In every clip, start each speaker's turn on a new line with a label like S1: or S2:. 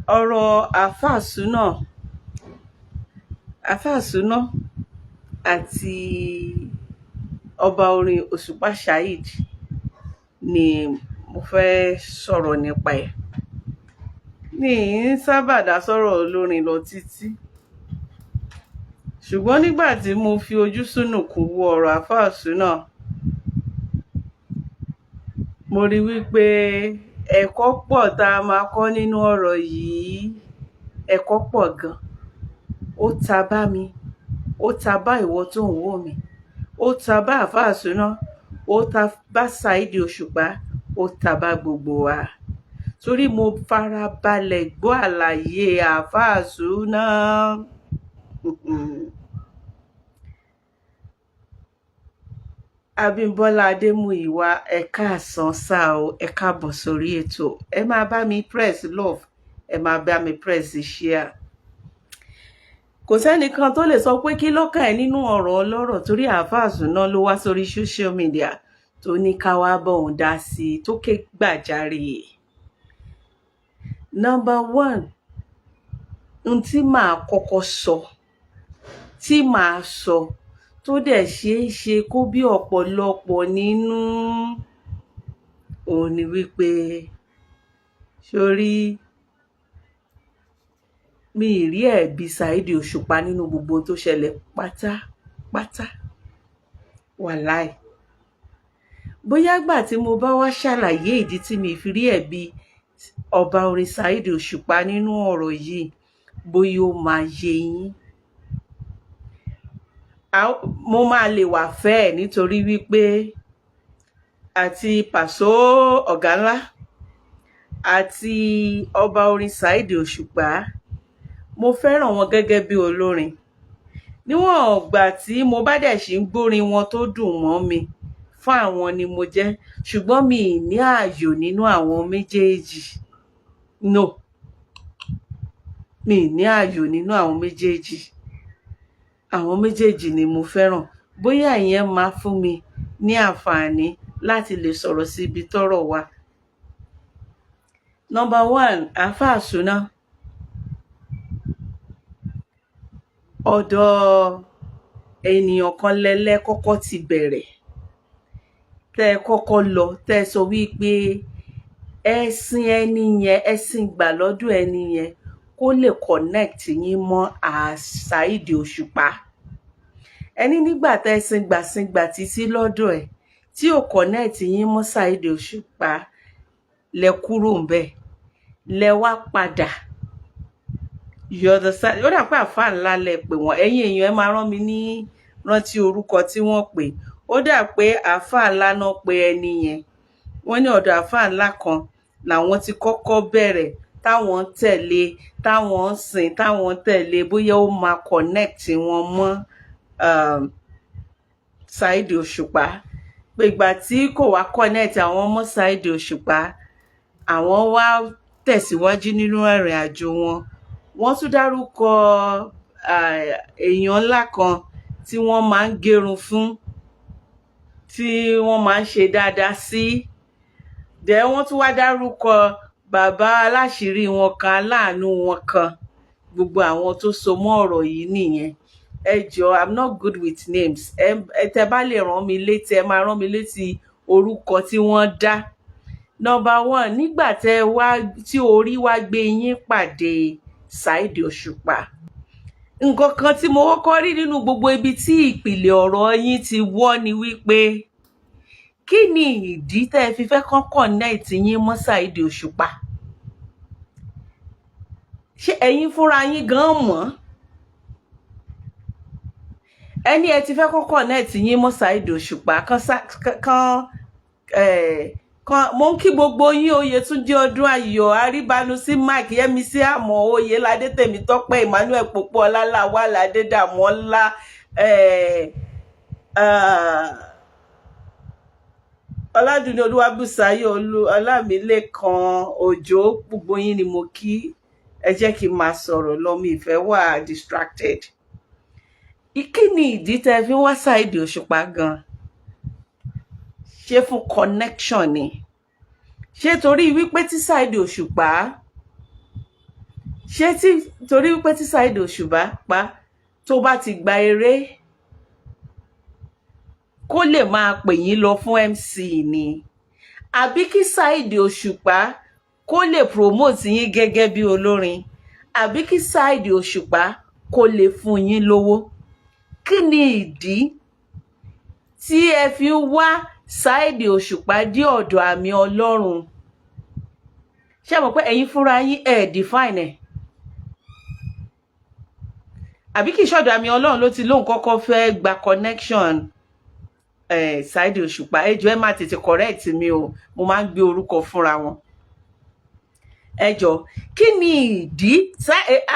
S1: Ọ̀rọ̀ Àáfàá Sunnah, Àáfàá Sunnah àti ọba orin Òṣùpá Saheed ni mo fẹ́ sọ̀rọ̀ nípa ẹ̀. Mi ń sábà dá sọ̀rọ̀ olórin lọ títí. Ṣùgbọ́n nígbà tí mo fi ojú sùnùkùn wo ọ̀rọ̀ Àáfàá Sunnah, mo rí wípé ẹ̀kọ́ pọ̀ tá a máa kọ́ nínú ọ̀rọ̀ yìí. Ẹ̀kọ́ pọ̀ gan. Ó ta bá mi, ó ta bá ìwọ tó ń wò mí, ó ta bá Àáfàá Sunnah, ó ta bá Saheed Òṣùpá, ó ta bá gbogbo wa. Torí mo farabalẹ̀ gbọ́ àlàyé Àáfàá Sunnah. Abímbọ́lá Adémúyìwá, ẹ káàsán sá o, ẹ káàbọ̀ sórí ètò. Ẹ máa bá mi press love, ẹ máa bá mi press share. Kò sẹ́nìkan tó lè sọ pé kí ló kàn ẹ́ nínú ọ̀rọ̀ ọlọ́rọ̀, torí Àáfàá Sunnah ló wá sórí social media tó ní ká wá bọ̀ òun dá sí i, tó ké gbàjarè. Number one, n tí màá kọ́kọ́ sọ, tí màá sọ tó dẹ̀ ṣeé ṣe kó bí ọ̀pọ̀lọpọ̀ nínú, òun ni wípé sórí mi ì rí ẹ̀bi Saheed Òṣùpá nínú gbogbo ohun tó ṣẹlẹ̀ pátápátá. Wàláì. Bóyá gbà tí mo bá wá ṣàlàyé ìdí tí mi fi rí ẹ̀bi ọba orin Saheed Òṣùpá nínú ọ̀rọ̀ yìí, bóyá ó máa yé yín. Mo máa lè wà fẹ́ nítorí wípé àti Pàsó Ọ̀gá Ńlá àti ọba orin Saheed Òṣùpá, mo fẹ́ràn wọn gẹ́gẹ́ bí olórin. Níwọ̀n ìgbà tí mo bá dẹ̀ ṣì ń gbórin wọn tó dùn mọ́ mi, fún àwọn ni mo jẹ́. Ṣùgbọ́n mi ì ní ààyò nínú àwọn méjèèjì. No. Mi ì ní ààyò nínú àwọn méjèèjì. Àwọn méjèèjì ni mo fẹ́ràn. Bóyá ìyẹn máa fún mi ní àǹfààní láti lè sọ̀rọ̀ sí ibi tọ́rọ̀ wà. Number one, Àáfàá Sunnah. Ọ̀dọ̀ ènìyàn kan lẹ́lẹ́ kọ́kọ́ ti bẹ̀rẹ̀. Tẹ́ ẹ kọ́kọ́ lọ, tẹ́ ẹ sọ wípé ẹ̀sìn ẹni yẹn, ẹ̀sìn gbà lọ́dọ̀ ẹni yẹn kó lè connect yín mọ́ Saheed Òṣùpá. Ẹni nígbà tẹ́ ẹ sin gbà sin gbà títí lọ́dọ̀ ẹ̀ tí ò connect yín mọ́ Saheed Òṣùpá, lẹ kúrò ńbẹ̀, lẹ wá padà. You understand? Ó dà pé àáfàá ńlá lẹ pè wọ́n. Ẹ̀yin èèyàn, ẹ máa rán mi ní rántí orúkọ tí wọ́n pè. Ó dà pé àáfàá ńlá náà pe ẹni yẹn. Wọ́n ní ọ̀dọ̀ àáfàá ńlá kan làwọn ti kọ́kọ́ bẹ̀rẹ̀, táwọn ń tẹ̀lé, táwọn ń sìn, táwọn ń tẹ̀lé, bóyá ó máa connect wọn mọ́ Saheed Òṣùpá. Pé ìgbà tí kò wá connect àwọn mọ́ Saheed Òṣùpá, àwọn wá tẹ̀síwájú nínú ìrìn àjò wọn. Wọ́n tún dárúkọ èèyàn ńlá kan tí wọ́n máa ń gérun fún, tí wọ́n máa ń ṣe dáadáa sí. Then wọ́n tún wá dárúkọ bàbá aláṣìírí wọn kan, aláàánú wọn kan. Gbogbo àwọn tó so mọ́ ọ̀rọ̀ yìí nìyẹn. Ẹ jọ̀ọ́, I'm not good with names. Ẹ tẹ́ bá lè rán mi létí, ẹ máa rán mi létí orúkọ tí wọ́n dá. Number one, nígbà tẹ́ wá tí orí wá gbé yín pàdé Saheed Òṣùpá, nǹkan kan tí mo kọ́kọ́ rí nínú gbogbo ibi tí ìpìlẹ̀ ọ̀rọ̀ yín ti wọ́ ni wípé kí ni ìdí tẹ́ ẹ fi fẹ́ kán connect yín mọ́ Saheed Òṣùpá? Ṣé ẹ̀yin fúnra yín gan mọ̀? Ẹni ẹ ti fẹ́ kán connect yín mọ́ Saheed Òṣùpá kan kan kan. Mo ń kí gbogbo yín. Oyètúnjí Ọdún Ayọ̀ Àríbánusí, Mike Yẹmisí, Àmọ́ Oyèládé, Tèmítọ́pẹ́ Emmanuel, Pópóọlá, Lawal Adédàmọ́lá, Ọládùnní, Olúwabùsáyọ̀, Ọlámilẹ́kan Òjó, gbogbo yín ni mo kí. Ẹ jẹ́ kí n máa sọ̀rọ̀ lọ, mi ìfẹ́ wà distracted. Kí ni ìdí tẹ́ ẹ fi ń wá Saheed Òṣùpá gan? Ṣé fún connection ni? Ṣé torí wípé tí Saheed Òṣùpá Ṣé tí torí wípé tí Saheed Òṣùpá pa tó bá ti gba eré, kó lè máa pè yín lọ fún MC ni, àbí kí Saheed Òṣùpá kó lè promote yín gẹ́gẹ́ bí olórin, àbí kí Saheed Òṣùpá kó lè fún yín lówó? Kí ni ìdí tí ẹ fi ń wá Saheed Òṣùpá dé ọ̀dọ̀ àmì Ọlọ́run? Ṣé mọ̀ pé ẹ̀yin fúnra yín ẹ̀ define ẹ̀? Àbí kì í ṣọ̀dọ̀ àmì Ọlọ́run ló ti lóun kọ́kọ́ fẹ́ gba connection Saheed Òṣùpá? Ẹ jọ̀ọ́, ẹ má tètè correct mi o, mo máa ń gbé orúkọ fúnra wọn. Ẹ jọ̀ọ́, kí ni ìdí?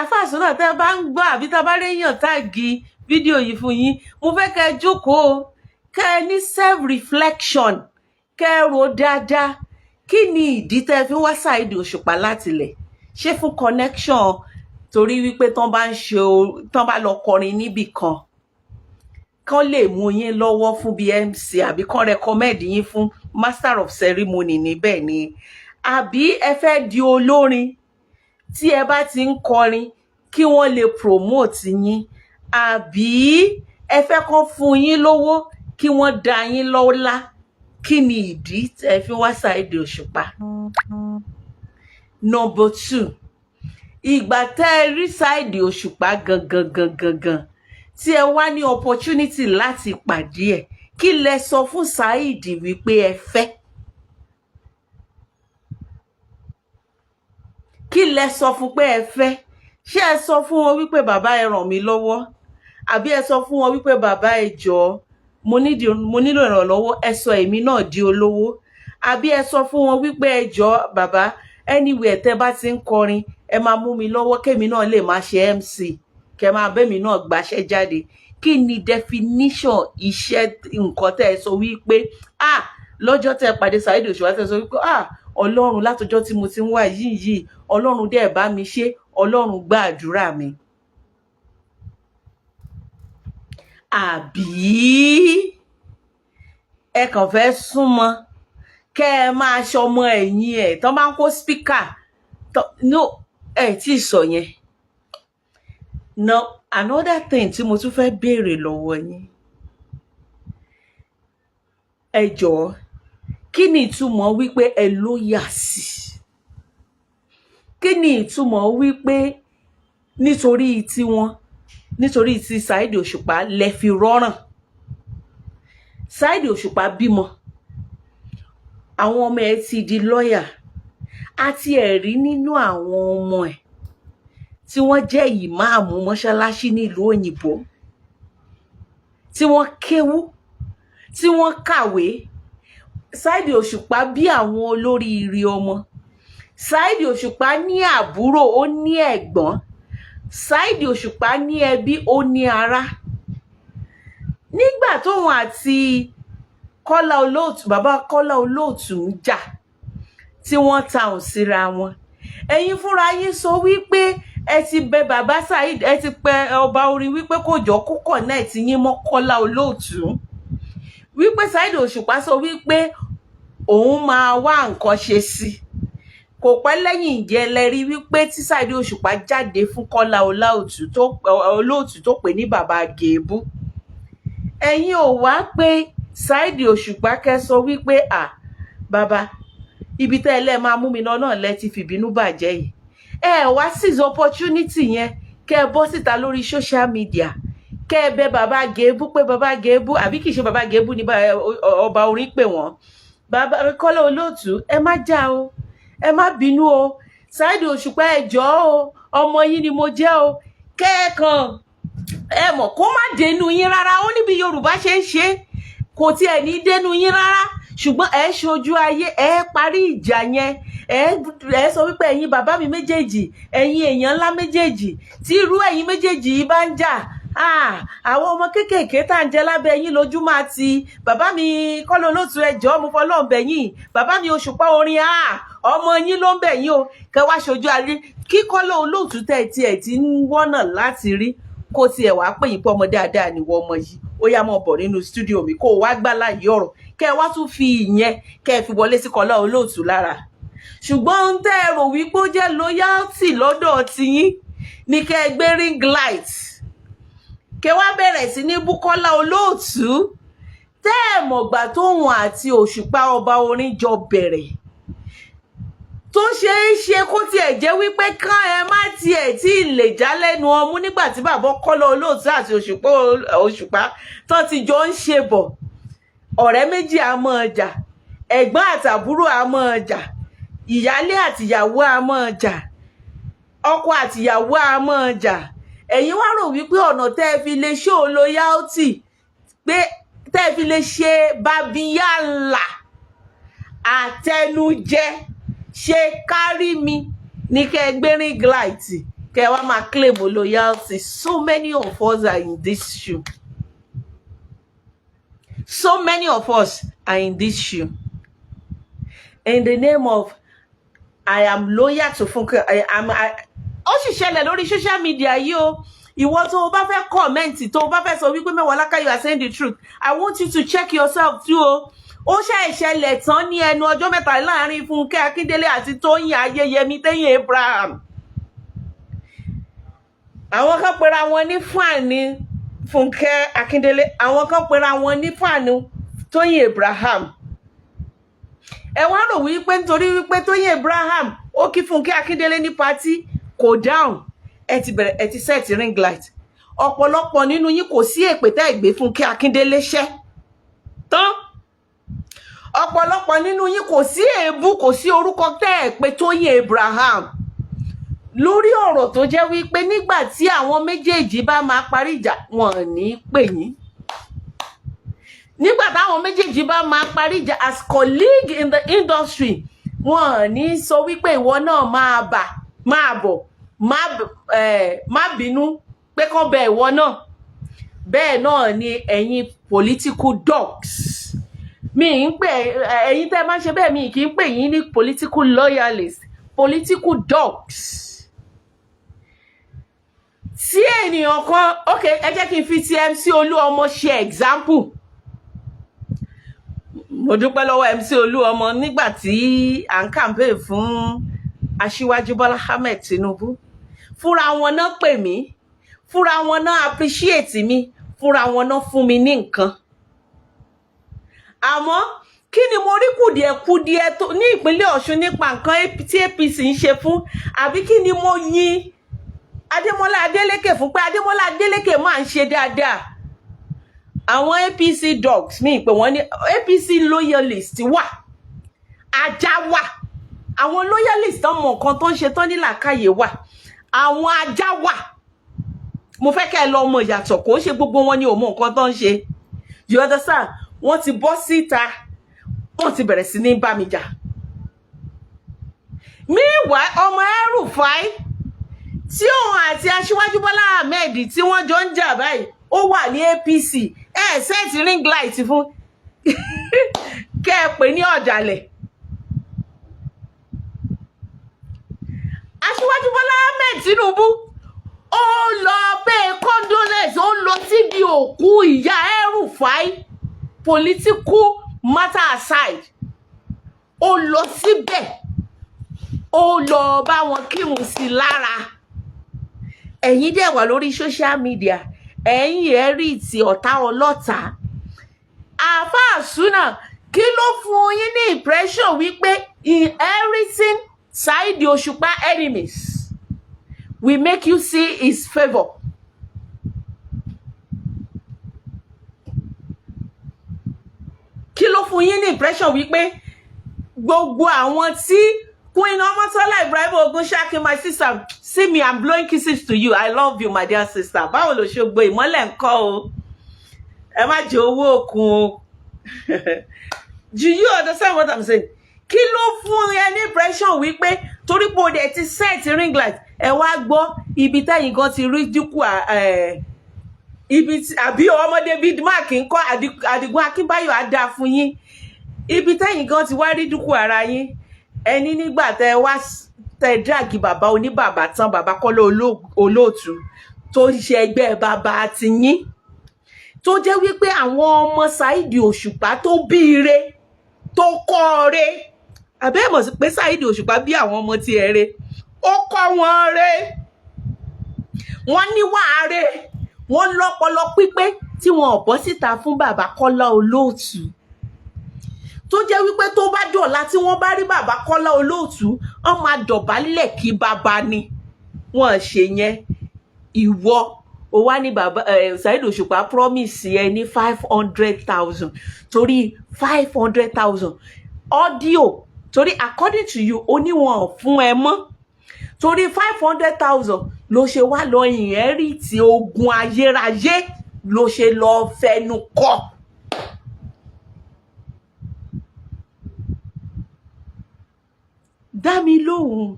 S1: Afáàsùnà, tẹ́ bá ń gbọ́ àbí tá a bá réyàn tag fídíò yìí fún yín, mo fẹ́ kẹ́ ẹ jókòó, kẹ́ ẹ ní self reflection, kẹ́ ẹ rò dáadáa. Kí ni ìdí tẹ́ fi wá Saheed Òṣùpá látilẹ̀? Ṣé fún connection, torí wípé tán bá ń ṣe, tán bá lọ kọrin níbì kan, kán lè mú yín lọ́wọ́ fún bí MC, àbí kán recommend yín fún master of ceremony níbẹ̀ ni, àbí ẹ fẹ́ di olórin, tí ẹ bá ti ń kọrin kí wọ́n lè promote yín, àbí ẹ fẹ́ kán fún yín lówó, kí wọ́n dá yín lọ́lá? Kí ni ìdí tẹ́ fi wá Saheed Òṣùpá? Number two, ìgbà tẹ́ ẹ rí Saheed Òṣùpá gangan gangan gan, tí ẹ wá ní opportunity láti pàdé ẹ̀, kí lẹ sọ fún Saheed wípé ẹ fẹ́? Kí lẹ sọ fún pé ẹ fẹ́? Ṣé ẹ sọ fún wọn wípé bàbá, ẹ ràn mí lọ́wọ́, àbí ẹ sọ fún wọn wípé bàbá, ẹ jọ̀ọ́, mo nílò ìrànlọ́wọ́, ẹ sọ èmi náà di olówó, àbí ẹ sọ fún wọn wípé ẹ jọ̀ọ́ bàbá, anywhere tẹ́ bá ti ń kọrin, ẹ máa mú mi lọ́wọ́ kémi náà lè máa ṣe MC, kẹ́ máa bẹ́mi náà gbaṣẹ́ jáde? Kí ni definition iṣẹ́, nǹkan tẹ́ ẹ sọ wípé ah, lọ́jọ́ tẹ́ ẹ pàdé Saheed Òṣùpá, tẹ́ ẹ sọ wípé ah, Ọlọ́run, látọjọ́ tí mo ti ń wà yìí, Ọlọ́run dẹ̀ bá mi ṣe, Ọlọ́run gba àdúrà mi? Àbí ẹ kàn fẹ́ súnmọ́ kẹ́ ẹ máa ṣọmọ ẹ̀yìn ẹ̀ tán bá ń kó speaker? No, ẹ tí ì sọ yẹn. Now, another thing tí mo tún fẹ́ béèrè lọ́wọ́ yín, ẹ jọ̀ọ́, kí ni ìtumọ̀ wípé ẹ lóyà sí? Kí ni ìtumọ̀ wípé nítorí tiwọn, nítorí ti Saheed Òṣùpá lẹ fi rọ́ràn? Saheed Òṣùpá bímọ, àwọn ọmọ ẹ̀ ti di lọ́yà, àti ẹ̀rí nínú àwọn ọmọ ẹ̀ tí wọ́n jẹ́ ìmáàmù mọ́ṣáláṣí nílùú òyìnbó, tí wọ́n kéwú, tí wọ́n kàwé. Saheed Òṣùpá bí àwọn olóríire ọmọ. Saheed Òṣùpá ní àbúrò, ó ní ẹ̀gbọ́n. Saheed Òṣùpá ní ẹbí, ó ní ará. Nígbà tóun àti Kọ́lá Olóòtú, bàbá Kọ́lá Olóòtú ń jà, tí wọ́n taùn síra wọn, ẹ̀yin fúnra yín sọ wípé ẹ ti bẹ bàbá Saheed, ẹ ti pẹ ọba orin wípé kò jọ kó connect yín mọ́ Kọ́lá Olóòtú, wípé Saheed Òṣùpá sọ wípé òun máa wá nǹkan ṣe sí. Kò pẹ́ lẹ́yìn ìjẹ́ lẹ́rí wípé tí Saheed Òṣùpá jáde fún Kọ́lá Olóòtú tó pè ní bàbá gèébú. Ẹ̀yin ò wá pé Saheed Òṣùpá kẹ́ sọ wípé à bàbá, ibi tẹ́ ẹ lẹ́ẹ̀ máa mú mi lọ náà lẹ́ ti fìbínú bàjẹ́ yìí. Ẹ wá seize opportunity yẹn, kẹ́ ẹ bọ́ síta lórí social media, kẹ́ ẹ bẹ bàbá gèébú pé bàbá gèébú, àbí kìí ṣe bàbá gèébú ní ọba orin pè wọ́n, bàbá Kọ́lá Olóòtú, ẹ má jà o, ẹ má bínú o, Saheed Òṣùpá, ẹ jọ̀ọ́ o, ọmọ yín ni mo jẹ́ o. Kẹ́ẹ̀kan ẹ mọ̀ kó má dénú yín rárá, ó níbi Yorùbá ṣe ń ṣe, kò tiẹ̀ ní dénú yín rárá, ṣùgbọ́n ẹ ṣojú ayé, ẹ parí ìjà yẹn, ẹ sọ wípé ẹ̀yin bàbá mi méjèèjì, ẹ̀yin èèyàn ńlá méjèèjì, tí irú ẹ̀yin méjèèjì yìí bá ń jà, àwọn ọmọ kéékèèké tá à ń jẹ lábẹ́ yín lójú máa ti. Bàbá mi Kọ́lá Olóòtú, ẹ jọ̀ọ́, mo fọlọ́run bẹ̀ yín. Bàbá mi Òṣùpá orin, ọmọ yín ló ń bẹ̀ yín o. Kẹ wá ṣojú ayé kí Kọ́lá Olóòtú tẹ̀ tiẹ̀ ti ń wọ́nà láti rí, kó tiẹ̀ wá pè yín pé ọmọ dáadáa nìwọ ọmọ yìí, ó yá, mọ́ bọ̀ nínú stúdíò mi, kó o wá gbá láyé ọ̀rọ̀, kẹ́ ẹ wá tún fi ìyẹn kẹ́ ẹ fi wọlé sí Kọ́lá Olóòtú lára. Ṣùgbọ́n ohun tẹ́ ẹ rò wípé ó jẹ́ loyalty lọ́dọ̀ tiyín ní kẹ́ ẹ gbé ring light, kẹ́ wá bẹ̀rẹ̀ sí ní Búkọ́lá Olóòtú, tẹ́ ẹ mọ̀gbà tóun àti Òṣùpá ọba orin jọ bẹ̀rẹ̀, tó ṣe é ṣe kó tiẹ̀ jẹ́ wípé ká ẹ má tiẹ̀ tí ì lè já lẹ́nu ọmú nígbà tí bàbá Kọ́lá Olóòtú àti Òṣùpá tó ti jọ ń ṣe bọ̀. Ọ̀rẹ́ méjì á mọ́ ọjà, ẹ̀gbọ́n àtàbúrò á mọ́ ọjà, ìyálé àtìyàwó á mọ́ ọjà, ọkọ àtìyàwó á mọ́ ọjà. Ẹ̀yin wá rò wípé ọ̀nà tẹ́ ẹ fi lè show loyalty, pé tẹ́ ẹ fi lè ṣe babiyàlà àtẹnujẹ, ṣe kárí mi ní kẹ́ ẹ gbé ring light, kẹ́ ẹ wá máa claim loyalty. So many of us are in this shoe. So many of us are in this shoe. In the name of "I am loyal to Funke", I am I. Ó sì ṣẹlẹ̀ lórí social media yìí o. Ìwọ tó o bá fẹ́ comment, tó o bá fẹ́ sọ wípé Mewolaka, you are saying the truth, I want you to check yourself too o. Ó ṣe ìṣẹ̀lẹ̀ tán ní ẹnu ọjọ́ mẹ́ta láàrin Fúnkẹ́ Akíndélé àti Tóyìn Ayéyẹmí, Tóyìn Abraham. Àwọn kan pera wọn ní fan Fúnkẹ́ Akíndélé, àwọn kan pera wọn ní fan Tóyìn Abraham. Ẹ wá rò wípé nítorí wípé Tóyìn Abraham ó kí Fúnkẹ́ Akíndélé ní party, kò dáhùn, ẹ ti bẹ̀rẹ̀, ẹ ti set ring light. Ọ̀pọ̀lọpọ̀ nínú yín, kò sí èpè tẹ́ ẹ gbé Fúnkẹ́ Akíndélé ṣẹ́ tán. Ọ̀pọ̀lọpọ̀ nínú yín, kò sí èébú, kò sí orúkọ tẹ́ ẹ pé Tóyìn Abraham lórí ọ̀rọ̀ tó jẹ́ wípé nígbà tí àwọn méjèèjì bá máa parí ìjà, wọn ò ní pè yín. Nígbà táwọn méjèèjì bá máa parí ìjà as colleague in the industry, wọn ò ní sọ wípé ìwọ náà máa bà máa bọ̀, má bínú pé kán bẹ ìwọ náà. Bẹ́ẹ̀ náà ni ẹ̀yin political dogs. Mi ń pè ẹ̀yin tẹ́ máa ń ṣe bẹ́ẹ̀, mi kì í pè yín ní political loyalist, political dogs. Tí ènìyàn kan, ok, ẹ jẹ́ kí n fi ti MC Olúọmọ ṣe example. Mo dúpẹ́ lọ́wọ́ MC Olúọmọ nígbà tí à ń campaign fún Aṣíwájú Bọ́lá Ahmed Tinubu. Fúnra wọn náà pè mí, fúnra wọn náà appreciate mi, fúnra wọn náà fún mi ní nǹkan. Àmọ́ kí ni mo rí kùdìẹ̀kudiẹ tó ní ìpínlẹ̀ Ọ̀ṣun nípa nǹkan tí APC ń ṣe fún? Àbí kí ni mo yin Adémọ́lá Adélékè fún, pé Adémọ́lá Adélékè máa ń ṣe dáadáa? Àwọn APC dogs, mi pè wọ́n ní APC loyalist, wà, ajá wà. Àwọn loyalist tán mọ nǹkan tó ń ṣe tán ní làákàyè wà, àwọn ajá wà. Mo fẹ́ kẹ́ ẹ lọ mọ ìyàtọ̀. Kò ń ṣe gbogbo wọn ni ò mọ nǹkan tó ń ṣe, you understand? Wọ́n ti bọ́ síta, wọ́n ti bẹ̀rẹ̀ sí ní bá mi jà. Meanwhile, ọmọ El-Rufai tí òun àti Aṣíwájú Bọ́lá Ahmed tí wọ́n jọ ń jà báyìí, ó wà ní APC. Ẹ set ring light fún kẹ́ ẹ pè ní ọ̀dàlẹ̀. Aṣíwájú Bọ́lá Ahmed Tinubu, ó lọ pay condolence, ó lọ síbi òkú ìyá El-Rufai. Political matter aside, ó lọ síbẹ̀, ó lọ bá wọn kírun sí i lára. Ẹ̀yin dẹ̀ wà lórí social media, ẹ̀yin ẹ̀ rí ti ọ̀tá ọlọ́ta. Àáfàá Súnà, kí ló fún yín ní impression wípé inheriting Saheed Òṣùpá enemies will make you see his favour? Kí ló fún yín ní impression wípé gbogbo àwọn tí Queen Ọmọ́tọ́lá Ibrahim Ogunṣakin, my sister, see me, I'm blowing kisses to you. I love you, my dear sister. Báwo ló ṣe gbọ́ ìmọ́lẹ̀ ńkọ́ o? Ẹ má jẹ owó òkun o. Do you understand what I'm saying? Kí ló fún ẹ ní impression wípé torí pé o dẹ̀ ti set ring light? Ẹ wá gbọ́ ibi tẹ́yìn gan ti rí dínkù ibi àbí ọmọdé bíi Mark ńkọ́? Àdìgún Akínbáyọ̀ á dáa fún yín. Ibi tẹ́yìn gan ti wá rí dínkù ara yín, ẹni nígbà tẹ́ wá tẹ́ drag bàbá oníbàbà tán, bàbá Kọ́lá Olóòtú tó ń ṣe ẹgbẹ́ bàbá tiyín, tó jẹ́ wípé àwọn ọmọ Saheed Òṣùpá tó bíire, tó kọ́ọ̀re, Àbẹ́ ẹ̀ mọ̀ sí pé Saheed Òṣùpá bí àwọn ọmọ tiẹ̀ re, ó kọ́ wọn re, wọ́n níwà re, wọ́n lọ́pọlọ pípé, tí wọn ò bọ́ síta fún bàbá Kọ́lá Olóòtú, tó jẹ́ wípé tó bá dọ̀la, tí wọ́n bá rí bàbá Kọ́lá Olóòtú, wọ́n máa dọ̀bálẹ̀ kí bàbá ni. Wọ́n ṣe yẹn. Ìwọ o wá ní bàbá Saheed Òṣùpá promise ẹ ní 500,000, torí 500,000 audio, torí according to you, ó ní wọn ò fún ẹ mọ́, torí 500,000 ló ṣe wá lọ inherit ogun ayérayé, ló ṣe lọ fẹnu kọ. Dá mi lóhùn,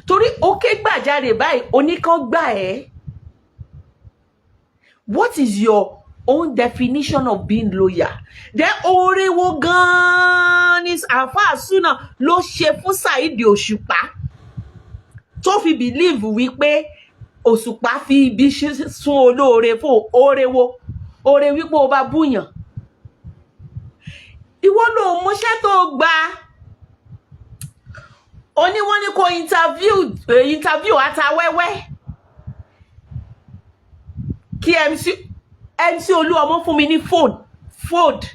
S1: torí ó ké gbàjarè báyìí, oníkan gbà ẹ́. What is your own definition of being loyal? Then oore wo gan-an ni àáfàá Súnà ló ṣe fún Saheed Òṣùpá tó fi believe wípé Òṣùpá fi ibi sún olóore fún? Oore wo? Oore wípé o bá búyàn, ìwọ ló mọṣẹ́ tó gbà. Ó ní wọ́n ní kó interview Atawẹ́wẹ́, kí MC Olúọmọ fún mi ní phone fold.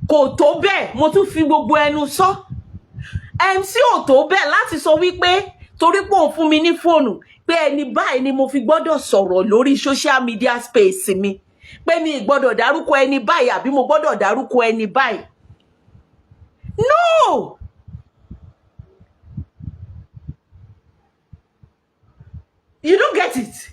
S1: Kò tó bẹ́ẹ̀, mo tún fi gbogbo ẹnu sọ, MC ò tó bẹ́ẹ̀ láti sọ wípé torí pé òun fún mi ní fóònù, pé ẹni báyìí ni mo fi gbọ́dọ̀ sọ̀rọ̀ lórí social media space mi, pé mi ì gbọ́dọ̀ dárúkọ ẹni báyìí àbí mo gbọ́dọ̀ dárúkọ ẹni báyìí. No, you don't get it.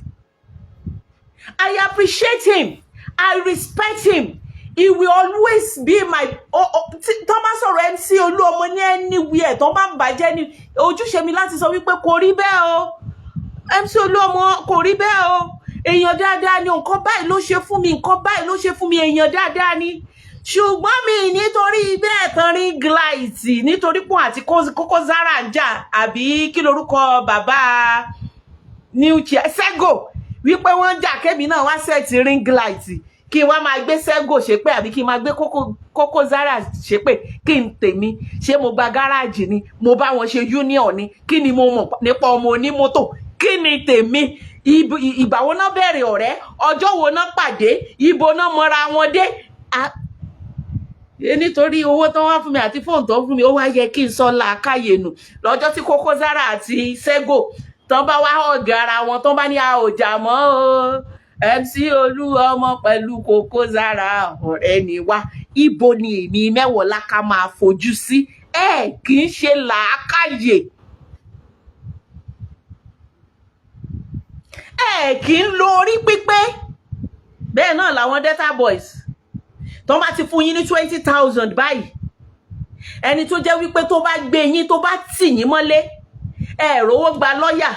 S1: I appreciate him, I respect him, he will always be my oh, oh, tó bá sọ̀rọ̀ MC Olúọmọ ní anywhere, tó bá ń bàjẹ́ ní ojúṣe mi láti sọ wípé kò rí bẹ́ẹ̀ o, MC Olúọmọ kò rí bẹ́ẹ̀ o, èèyàn dáadáa ni, nǹkan báyìí ló ṣe fún mi, nǹkan báyìí ló ṣe fún mi, èèyàn dáadáa ni. Ṣùgbọ́n mi nítorí bẹ́ẹ̀ tán ring light, nítorí pọ́n àti Koko Zaria ń jà, àbí kí lorúkọ bàbá new chair Sego, wípé wọ́n ń jà, kémi náà wá set ring light, kí n wá máa gbé Sego ṣépè àbí kí n máa gbé Koko Zaria ṣépè. Kí n tèmi ṣé? Mo gba gáràjì ni? Mo bá wọn ṣe union ni? Kí ni mo mọ̀ nípa ọmọ onímọ́tò? Kí ni tèmi? Ìgbà wo náà bẹ̀rẹ̀ ọ̀rẹ́? Ọjọ́ wo náà pàdé? Ibo náà mọra wọn dé? Nítorí owó tó wá fún mi àti fóònù tó fún mi, ó wá yẹ kí n sọ làákàyè nù lọ́jọ́ tí Koko Zaria àti Sego tán bá wá ọ̀gá ara wọn, tán bá ní a ò jà mọ́ o, MC Olúọmọ pẹ̀lú Koko Zaria ọ̀rẹ́ ni wá, ibo ni èmi Mẹ́wọ̀ọ́lá ká máa fojú sí? Ẹ kì í ṣe làákàyè, ẹ kì í lo orí pípé. Bẹ́ẹ̀ náà làwọn Delta Boys tó bá ti fún yín ní 20,000 báyìí, ẹni tó jẹ́ wípé tó bá gbé yín, tó bá tì yín mọ́lé, ẹ rówó gba lọ́ọ̀yà,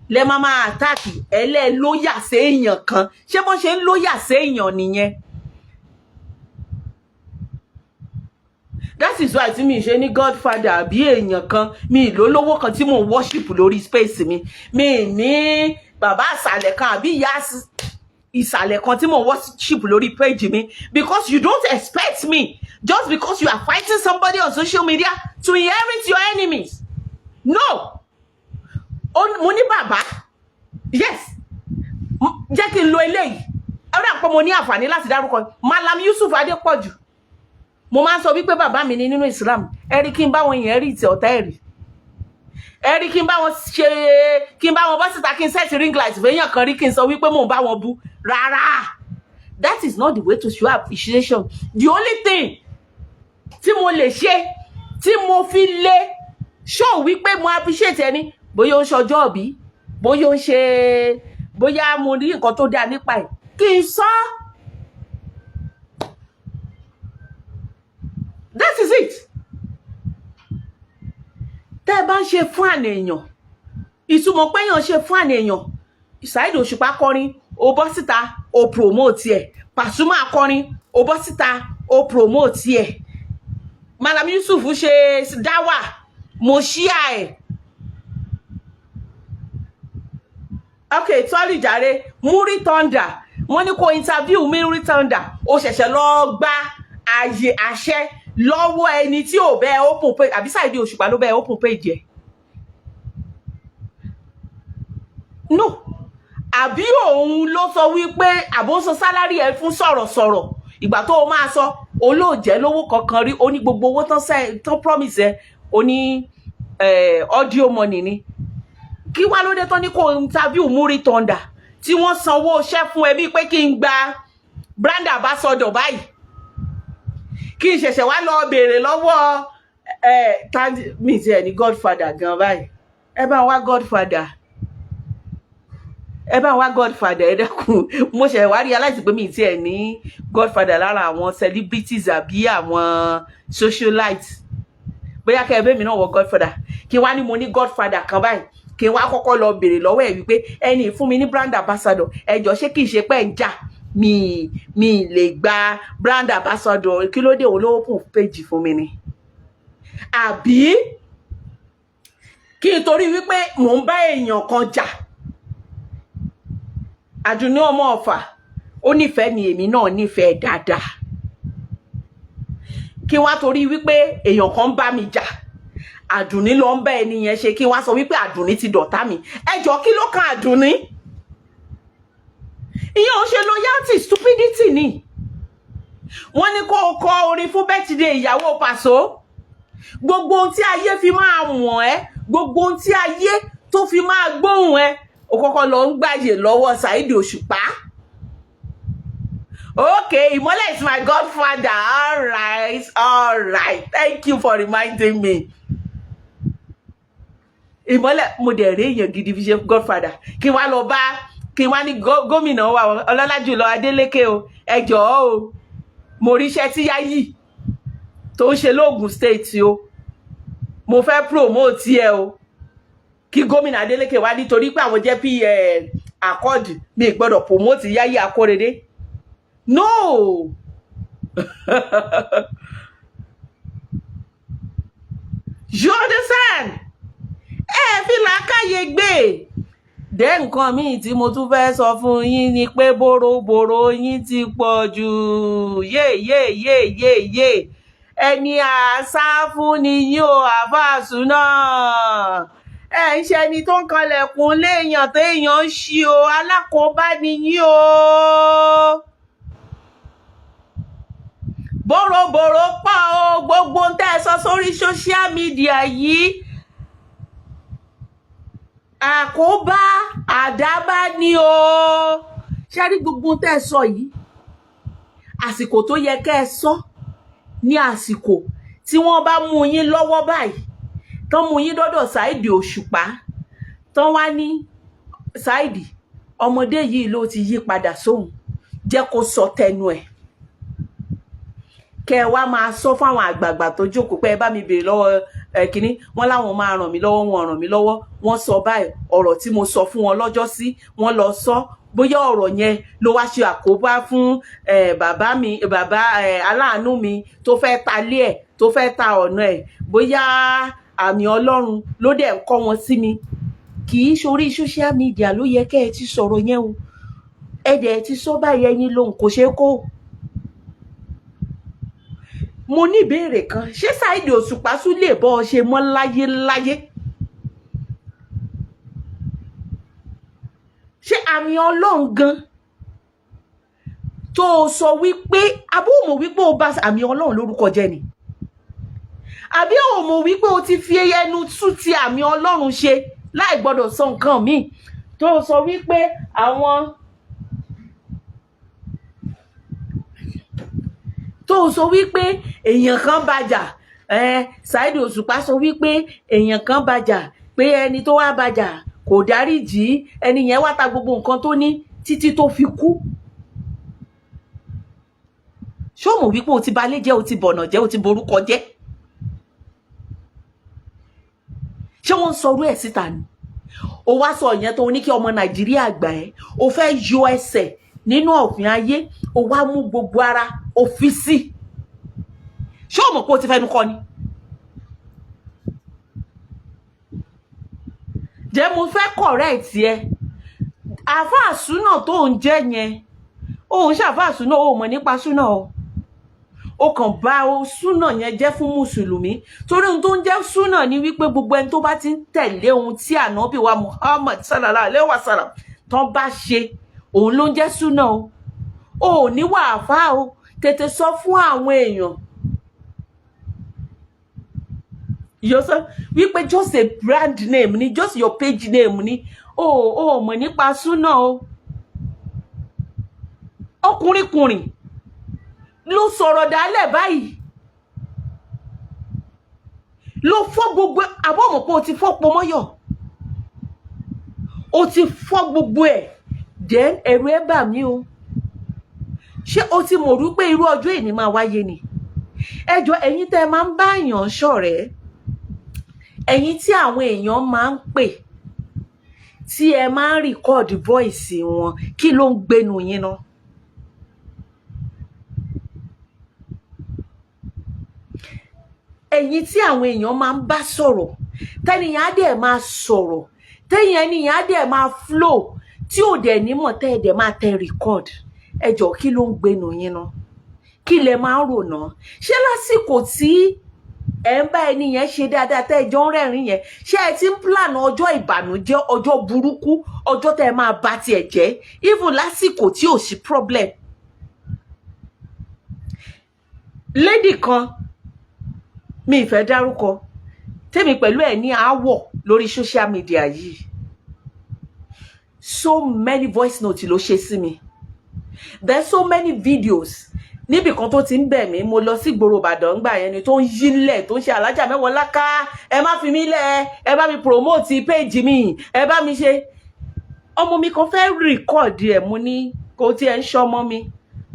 S1: lẹ máa máa attack. Ẹlẹ́ loyal séèyàn kan, ṣé bó ṣe ń loyal séèyàn nìyẹn? That is why tí mi ṣe ní godfather àbí èèyàn kan, mi ì lólówó kan tí mò ń worship lórí space mi. Mi ní bàbá àsàlẹ̀ kan àbí ìyá ìsàlẹ̀ kan tí mò ń worship lórí page mi, because you don't expect me, just because you are fighting somebody on social media, to inherit your enemies. No. Mo ní bàbá, yes. Jẹ́ kí n lo eléyìí. Ó dà pé mo ní àǹfààní láti dárúkọ Malam Yusuf Adépọ̀jù. Mo máa ń sọ wípé bàbá mi ní nínú Islam. Ẹ rí kí n bá wọn inherit ọ̀tá, ẹ̀rí ẹ rí kí n bá wọn ṣe, kí n bá wọn bọ́ síta, kí n set ring light fẹ́yàn kan rí, kí n sọ wípé mò ń bá wọn bú? Rárá, that is not the way to show appreciation. The only thing tí mo lè ṣe, tí mo fi lè show wípé mo appreciate ẹni, bóyá ó ń ṣọjọ́ ìbí, bóyá ó ń ṣe, bóyá mo rí nǹkan tó dáa nípa ẹ̀, kí n sọ. That is it. Tẹ́ ẹ bá ń ṣe fún àná èèyàn, ìtumọ̀ pé èèyàn ṣe fún àná èèyàn, Saheed Òṣùpá kọrin, ó bọ́ síta, ó promote ẹ̀. Pasuma kọrin, ó bọ́ síta, ó promote ẹ̀. Malam Yusuf ṣe dáwà, mo ṣíà ẹ̀. Ok, tọ́lì jàre. Muri Thunder, wọ́n ní kó interview Muri Thunder, ó ṣẹ̀ṣẹ̀ lọ gba àyè àṣẹ Lọ́wọ́ ẹni tí ò bẹ́ẹ̀ open page, àbí Saheed Òṣùpá ló bẹ́ẹ̀ open page ẹ̀? No. Àbí òun ló sọ wípé àbó ń sọ salary ẹ fún sọ̀rọ̀sọ̀rọ̀? Ìgbà tó o máa sọ, olóòjẹ́ lówó kankan rí. Ó ní gbogbo owó tán promise ẹ, ó ní audio money ni. Kí wá ló dé tán ní kó interview Muri Thunder, tí wọ́n sanwó iṣẹ́ fún ẹ, bíi pé kí n gba brand ambassador báyìí, kí n ṣẹ̀ṣẹ̀ wá lọ béèrè lọ́wọ́ ẹ mi ti ẹ̀ ní godfather gan báyìí? Ẹ bá wá godfather, ẹ bá wá godfather, ẹ dẹ́kun. Mo ṣẹ̀ wá realize pé mi ti ẹ̀ ní godfather lára àwọn celebrities àbí àwọn socialites. Bóyá kẹ́ ẹ bẹ́ẹ̀ mi náà wọ godfather, kí wá ní mo ní godfather kan báyìí, kí n wá kọ́kọ́ lọ béèrè lọ́wọ́ ẹ̀ wípé ẹni fún mi ní brand ambassador, ẹ jọ̀ọ́, ṣé kìí ṣe pé ń jà mi lè gba brand ambassador? Kí ló dé? Òun ló open page fún mi ni? Àbí kí n torí wípé mò ń bá èèyàn kan jà, Àdùnní ọmọ Ọ̀fà, ó nífẹ̀ẹ́ mi, èmi náà nífẹ̀ẹ́ dáadáa, kí wá torí wípé èèyàn kan ń bá mi jà, Àdùnní ló ń bá ẹni yẹn ṣe, kí wá sọ wípé Àdùnní ti dọ̀tá mi? Ẹ jọ̀ọ́, kí ló kan Àdùnní? Ìyẹn ò ṣe loyalty, stupidity ni. Wọ́n ní kó o kọ orin fún birthday ìyàwó Pàṣọ. Gbogbo ohun tí ayé fi máa wọ̀n ẹ́, gbogbo ohun tí ayé tó fi máa gbóhùn ẹ, o kọ́kọ́ lọ ń gbàyè lọ́wọ́ Saheed Òṣùpá. Okay, Ìmọ́lẹ̀ is my godfather. All right, all right, thank you for reminding me. Ìmọ́lẹ̀, mo dẹ̀ rí èèyàn gidi fi ṣe godfather. Kí wá lọ bá, kí wá ní gómìnà wa ọlọ́lá jùlọ Adeleke o, ẹ jọ̀ọ́ o, mo ríṣẹ́ tí Yáyì tó ń ṣe lóògùn State o, mo fẹ́ promote ẹ o. Kí gómìnà Adeleke wá nítorí pé àwọn jẹ́ p accord, mi gbọ́dọ̀ promote Yáyì Akórèdé? No. You understand? Ẹ fi làákàyè gbé dé. Nǹkan míì tí mo tún fẹ́ sọ fún yín ni pé bòròbòrò yín ti pọ̀ jù. Yé yé yé yé yé, ẹni àṣà fún ni yín o. Àfàsùn náà, ẹ ń ṣe ẹni tó ń kanlẹ̀kùn léèyàn téèyàn ń ṣí o. Alákòóbá ni yín o. Bòròbòrò pọ̀ o. Gbogbo ń tẹ́ ẹ sọ sórí social media yìí, àkóbá àdábá ni o. Ṣé rí gbogbo tẹ́ ẹ sọ yìí, àsìkò tó yẹ kẹ́ ẹ sọ ní àsìkò tí wọ́n bá mú yín lọ́wọ́ báyìí, tán mú yín dọ́dọ̀ Saheed Òṣùpá, tán wá ní, "Saheed, ọmọdé yìí ló ti yí padà sóhun, jẹ́ kó sọ tẹnu ẹ̀." Kẹ́ ẹ wá máa sọ fáwọn àgbààgbà tó jókòó pé ẹ bá mi béèrè lọ́wọ́ ẹ kínní wọn láwọn máa ràn mí lọ́wọ́, wọn ràn mí lọ́wọ́. Wọ́n sọ báyìí, ọ̀rọ̀ tí mo sọ fún wọn lọ́jọ́ sí, wọ́n lọ sọ. Bóyá ọ̀rọ̀ yẹn ló wá ṣe àkóbá fún bàbá mi, bàbá aláàánú mi tó fẹ́ ta lé ẹ̀, tó fẹ́ ta ọ̀nà ẹ̀, bóyá àmì Ọlọ́run ló dẹ̀ ń kọ́ wọn sí mi. Kì í ṣorí social media ló yẹ kẹ́ ẹ ti sọ̀rọ̀ yẹn o. Ẹ dẹ̀ ti sọ báyìí, ẹyin lòun kò ṣeé kó. Mo ní ìbéèrè kan: ṣé Saheed Òṣùpá tún lè bọ́ ọ ṣe mọ́ láyé láyé? Ṣé àmì Ọlọ́run gan tó o sọ wípé, abó mọ̀ wípé o bà àmì Ọlọ́run lórúkọ jẹ́ ni? Àbí o mọ̀ wípé o ti fi ẹnu tú ti àmì Ọlọ́run ṣe láì gbọ́dọ̀ sọ nǹkan míì, tó o sọ wípé àwọn tó o sọ wípé èèyàn kan bàjà ẹ? Saheed Òṣùpá sọ wípé èèyàn kan bàjà, pé ẹni tó wá bàjà kò dáríjì, ẹni yẹn wá ta gbogbo nǹkan tó ní títí tó fi kú. Ṣó mọ̀ wípé o ti balẹ̀ jẹ́, o ti bọ̀nà jẹ́, o ti borúkọ jẹ́? Ṣé wọ́n ń sọrú ẹ̀ síta ni? O wá sọ ìyẹn tó ní kí ọmọ Nàìjíríà gbà ẹ́. O fẹ́ yọ ẹsẹ̀ nínú ọ̀fìn ayé, o wá mú gbogbo ara o fi sí. Ṣé o mọ̀ pé o ti fẹnu kọ ni? Jẹ́ mo fẹ́ correct ẹ. Àáfàá súnà tó ń jẹ́ yẹn, òun ṣàfáà súnà, o mọ̀ nípa súnà o. Ó kàn bá súnà yẹn jẹ́ fún mùsùlùmí, torí ohun tó ń jẹ́ súnà ni wípé gbogbo ẹni tó bá ti ń tẹ̀lé ohun tí ànábì wa Muhammad sallallahu alayhi wa sallam tán bá ṣe, òun ló ń jẹ́ súnà. O ò ní wàáfà o, tètè sọ fún àwọn èèyàn yóò sọ wípé just a brand name ni, just your page name ni. O ò mọ̀ nípa súnà o. Ọkùnrinkùnrin ló sọ̀rọ̀ dálẹ̀ báyìí, ló fọ́ gbogbo àbọ̀mọ̀ pé o ti fọ́ pomọ́yọ̀, o ti fọ́ gbogbo ẹ̀. Then ẹ̀rù ẹ̀ bà mí o. Ṣé o ti mọ̀ wípé irú ọjọ́ èní máa wáyé ni? Ẹ jọ̀ọ́, ẹ̀yin tẹ́ ẹ máa ń bá èèyàn ṣọ̀rẹ́, ẹ̀yin tí àwọn èèyàn máa ń pè, tí ẹ máa ń record voice wọn, kí ló ń gbénu yín náà? Ẹ̀yin tí àwọn èèyàn máa ń bá sọ̀rọ̀, tẹ́niyàn á dẹ̀ máa sọ̀rọ̀, tẹ́yìn ẹniyàn á dẹ̀ máa flow, tí ò dẹ̀ nímọ̀, tẹ́ ẹ dẹ̀ máa tẹ record, ẹ jọ̀ọ́, kí ló ń gbénu yín náà? Kí lẹ máa ń rò náà? Ṣé lásìkò tí ẹ ń bá ẹni yẹn ṣe dáadáa, tẹ́ ẹ jọ ń rẹ́rìn yẹn, ṣé ẹ ti ń plan ọjọ́ ìbànújẹ́, ọjọ́ burúkú, ọjọ́ tẹ́ ẹ máa bà tiẹ̀ jẹ́, even lásìkò tí ò sí problem? Lady kan, mi ì fẹ́ dárúkọ, tèmi pẹ̀lú ẹ̀ ní aáwọ̀ lórí social media yìí, so many voice notes ló ṣe sí mi, there's so many videos níbì kan tó ti ń bẹ̀ mí. Mo lọ sí ìgboro Ìbàdàn ńgbà yẹn ni, tó ń yílẹ̀, tó ń ṣe alájà mẹ́wọ̀ọ́ láká, ẹ má fi mí lẹ̀, ẹ bá mi promote page mi, ẹ bá mi ṣe. Ọmọ mi kan fẹ́ record ẹ̀, mo ní kò tí ẹ ń ṣọmọ mi,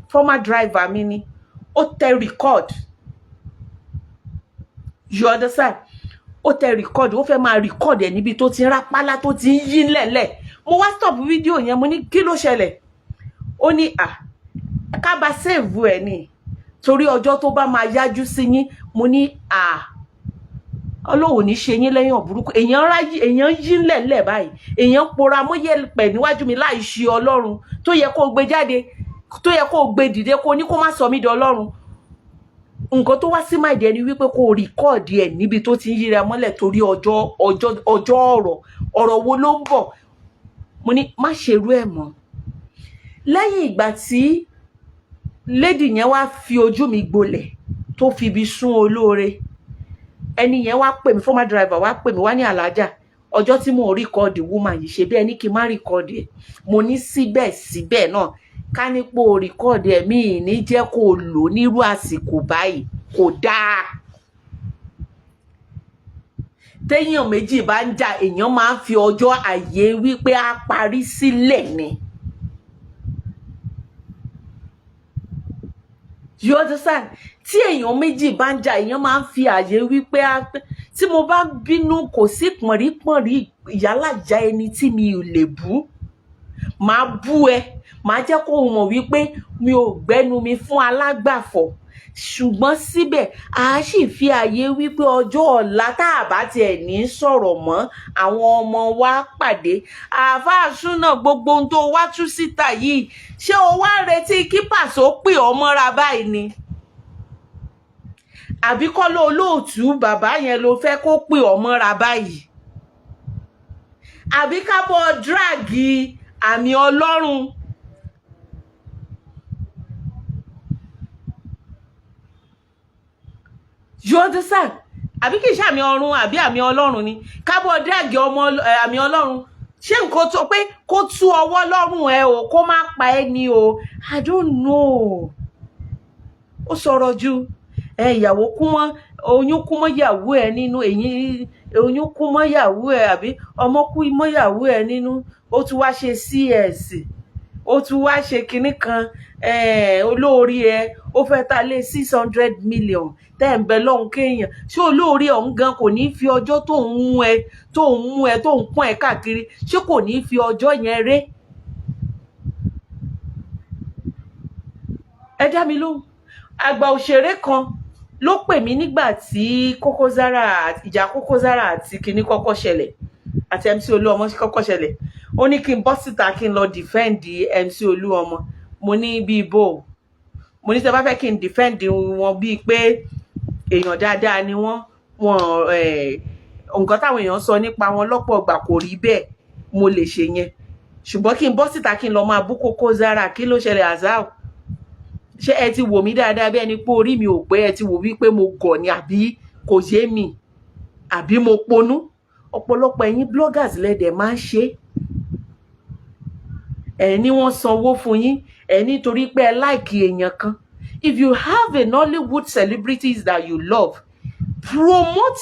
S1: former driver mi ni. Ó tẹ record, you understand? Ó tẹ record, ó fẹ́ máa record ẹ̀ níbi tó ti ń rápálá, tó ti ń yí lẹ̀lẹ̀. Mo wá stop fídíò yẹn, mo ní kí ló ṣẹlẹ̀? Ó ní à kábà save ẹ̀ ni, torí ọjọ́ tó bá máa yájú sí yín. Mo ní à Ọlọ́run ní ṣe yín lẹ́yìn burúkú. Èèyàn ráyí, èèyàn yí lẹ̀lẹ̀ báyìí, èèyàn pora mọ́yẹ̀pẹ̀ níwájú mi láì ṣe Ọlọ́run tó yẹ kó gbé jáde, tó yẹ kó gbé dìde, kó ní kó má sọ mí di Ọlọ́run. Nǹkan tó wá sí mind ẹni wípé kó record ẹ̀ níbi tó ti ń yíra mọ́lẹ̀, torí ọjọ́ ọjọ́ ọjọ́ ọ̀rọ̀ ọ̀rọ̀ wo ló ń bọ̀. Mo ní má ṣerú ẹ̀ mọ́. Lẹ́yìn ìgbà tí lady yẹn wá fi ojú mi gbolẹ̀, tó fi ibi sún olóore, ẹni yẹn wá pè mí, former driver wá pè mí, wá ní alájà, ọjọ́ tí mò ń record woman yìí, ṣe bí ẹni kí n má record ẹ̀. Mo ní síbẹ̀síbẹ̀ náà, ká nípò record ẹ̀, mí ní jẹ́ kó lò nírú àsìkò báyìí, kò dáa. Téèyàn méjì bá ń jà, èèyàn máa ń fi ọjọ́ àyè wípé á parí sílẹ̀ ni. You understand? Tí èèyàn méjì bá ń jà, èèyàn máa ń fi àyè wípé á tí mo bá bínú, kò sí pọ̀nrípọ̀nrí ìyálàjà ẹni tí mi ò lè bú. Màá bú ẹ, màá jẹ́ kó o mọ̀ wípé mi ò gbẹ́nu mi fún alágbàfọ̀, ṣùgbọ́n síbẹ̀ a sì fi àyè wípé ọjọ́ ọ̀la tá a bá tiẹ̀ ní sọ̀rọ̀ mọ́, àwọn ọmọ wa pàdé. Àáfàá súnà, gbogbo ohun tó wá tú síta yìí, ṣé o wá retí kí Pàṣọ pè ọ́ mọ́ra báyìí ni? Àbí kọ́ ló olóòtú bàbá yẹn ló fẹ́ kó pè ọ́ mọ́ra báyìí? Àbí ká bọ́ dráàgì àmì Ọlọ́run? You understand? Àbí kì í ṣe àmì ọ̀run àbí àmì Ọlọ́run ni kábọ̀ dráàgì ọmọ àmì Ọlọ́run? Ṣé nǹkan tó pé kó tú ọwọ́ lọ́rùn ẹ o, kó má pa ẹ́ ni o? I don't know. Ó sọ̀rọ̀ ju ẹ, ìyàwó kú mọ́, oyún kú mọ́ ìyàwó ẹ nínú, èyí oyún kú mọ́ ìyàwó ẹ, àbí ọmọ kú mọ́ ìyàwó ẹ nínú, ó tún wá ṣe CS, ó tún wá ṣe kinní kan, olórí ẹ ó fẹ́ ta lé 600 million tẹ́ ẹ̀ ń bẹ lọ́hùn kéèyàn. Ṣé olórí ọ̀hún gan kò ní fi ọjọ́ tó ń mú ẹ, tó ń mú ẹ, tó ń pọ́n ẹ káàkiri, ṣé kò ní fi ọjọ́ yẹn ré? Ẹ dá mi lóhùn. Àgbà òṣèré kan ló pè mí nígbà tí Koko Zaria, ìjà Koko Zaria àti kinní kọ́kọ́ ṣẹlẹ̀, àti MC Olúọmọ kọ́kọ́ ṣẹlẹ̀. Ó ní kí n bọ́ síta, kí n lọ defend MC Olúọmọ. Mo ní bíi bò Mo ní tẹ́ bá fẹ́ kí n defend wọn bíi pé èèyàn dáadáa ni wọ́n, wọn nǹkan táwọn èèyàn sọ nípa wọn lọ́pọ̀ ìgbà kò rí bẹ́ẹ̀, mo lè ṣe yẹn. Ṣùgbọ́n kí n bọ́ síta kí n lọ máa bú Koko Zaria, kí ló ṣẹlẹ̀? Azao, ṣé ẹ ti wò mí dáadáa bí ẹni pé orí mi ò pé? Ẹ ti wò wípé mo gọ̀ ni, àbí kò yé mi, àbí mo ponú? Ọ̀pọ̀lọpọ̀ ẹ̀yin bloggers lẹ́dẹ̀ máa ń ṣe ẹ̀ ní wọ́n sanwó fún yín ẹ̀ nítorí pé ẹ like èèyàn kan. If you have a Nollywood celebrities that you love, promote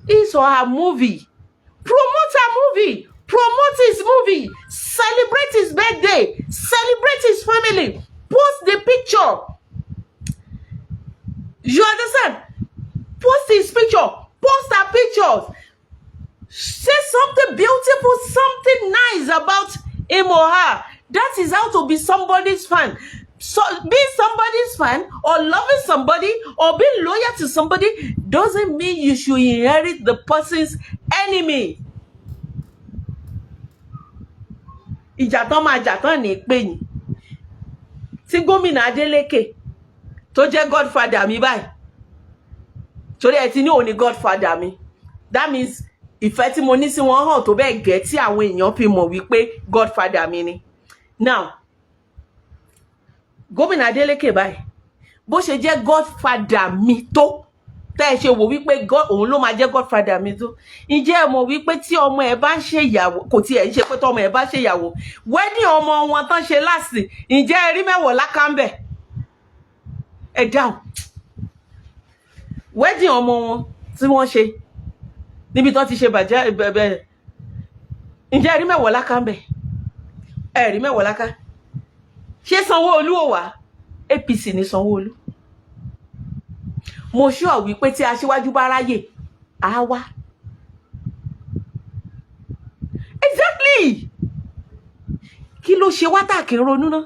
S1: his or her movie, promote her movie, promote his movie, celebrate his birthday, celebrate his family, post the picture. You understand? Post his picture, post her pictures, say something beautiful, something nice about him or her. That is how to be somebody's fan. So being somebody's fan or loving somebody or being loyal to somebody doesn't mean you should inherit the person's enemy. Ìjà tán máa jà tán ní pé yín tí gómìnà Adeleke tó jẹ́ godfather mi báyìí, torí ẹ ti ní òun ni godfather mi, that means ìfẹ́ tí mo ní sí wọn hàn tó bẹ́ẹ̀ gẹ́ tí àwọn èèyàn fi mọ̀ wípé godfather mi ni. Now, gómìnà Adeleke báyìí, bó ṣe jẹ́ godfather mi tó, tẹ́ ẹ ṣe wò wípé òun ló máa jẹ́ godfather mi tó, ǹjẹ́ ẹ mọ̀ wípé tí ọmọ ẹ bá ń ṣe ìyàwó, kò tiẹ̀ ń ṣe pé tọmọ ẹ bá ṣe ìyàwó, wedding ọmọ wọn tán ṣe last, ǹjẹ́ ẹ rí Mewolaka ń bẹ̀? Ẹ dáhùn. Wedding ọmọ wọn tí wọ́n ṣe níbi tán ti ṣe bàjẹ́ bẹ̀bẹ̀, ǹjẹ́ ẹ rí Mewolaka ń bẹ̀? Ẹ rí Mewolaka. Ṣé Sanwó-Olú ò wá? APC ní Sanwó-Olú. Mo sure wípé tí aṣíwájú bá ráyè á wá. Exactly. Kí ló ṣe wá tá kì í ronú ná?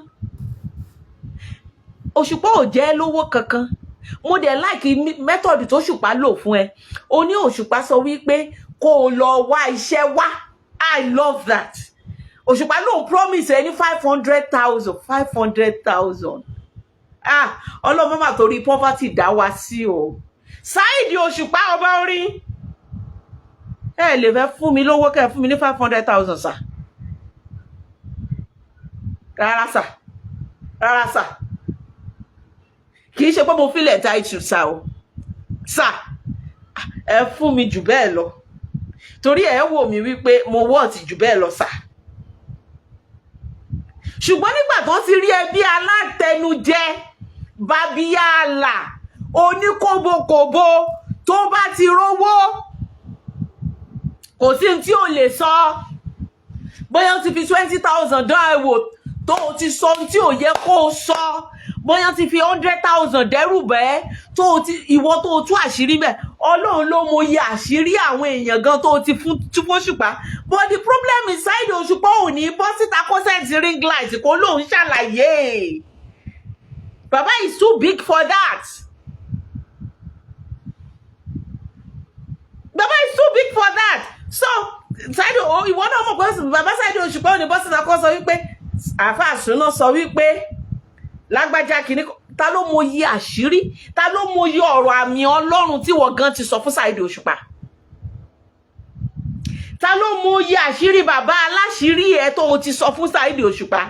S1: Òṣùpá ò jẹ́ lówó kankan. Mo dẹ̀ like method tó Òṣùpá lò fún ẹ. O ní Òṣùpá sọ wípé kó o lọ wá iṣẹ́ wá. I love that. Òṣùpá lòun promise ẹ ní 500,000, 500,000. Ah, ọlọ́mọ mà torí poverty dá wa sí o. Saheed Òṣùpá ọba orin, ẹ lè fẹ́ fún mi lówó kẹ́ ẹ fún mi ní 500,000 sà? Rárá sà, rárá sà. Kì í ṣe pé mo feel entitled sà o. Sà, ẹ fún mi jù bẹ́ẹ̀ lọ, torí ẹ wò mí wípé mo worth jù bẹ́ẹ̀ lọ sà. Ṣùgbọ́n nígbà tó ti rí ẹbí alátẹnujẹ, babíyàlà, oníkóbokòbo, tó bá ti rówó, kò sí tí ò lè sọ. Bóyá ó ti fi 20,000 dán ẹ wò, tó o ti sọ ohun tí ò yẹ kó o sọ, bóyá ti fi 100,000 dẹ́rù bẹ́ẹ̀, tó o ti ìwọ tó o tú àṣírí bẹ́ẹ̀, Ọlọ́run ló mọ iye àṣírí àwọn èèyàn gan tó o ti fún tú f'Òṣùpá. But the problem is, Saheed Òṣùpá ò ní bọ́ síta kó set ring light kó lóun ṣàlàyé. Baba is too big for that. Baba is too big for that. So Saheed, ìwọ náà mọ̀ pé bàbá Saheed Òṣùpá ò ní bọ́ síta kó sọ wípé àáfàá súná sọ wípé lágbájá kìíní. Ta ló mọ iye àṣírí, ta ló mọ iye ọ̀rọ̀ àmì Ọlọ́run tí wọ́n gan ti sọ fún Saheed Òṣùpá? Ta ló mọ iye àṣírí bàbá aláṣírí ẹ tó o ti sọ fún Saheed Òṣùpá?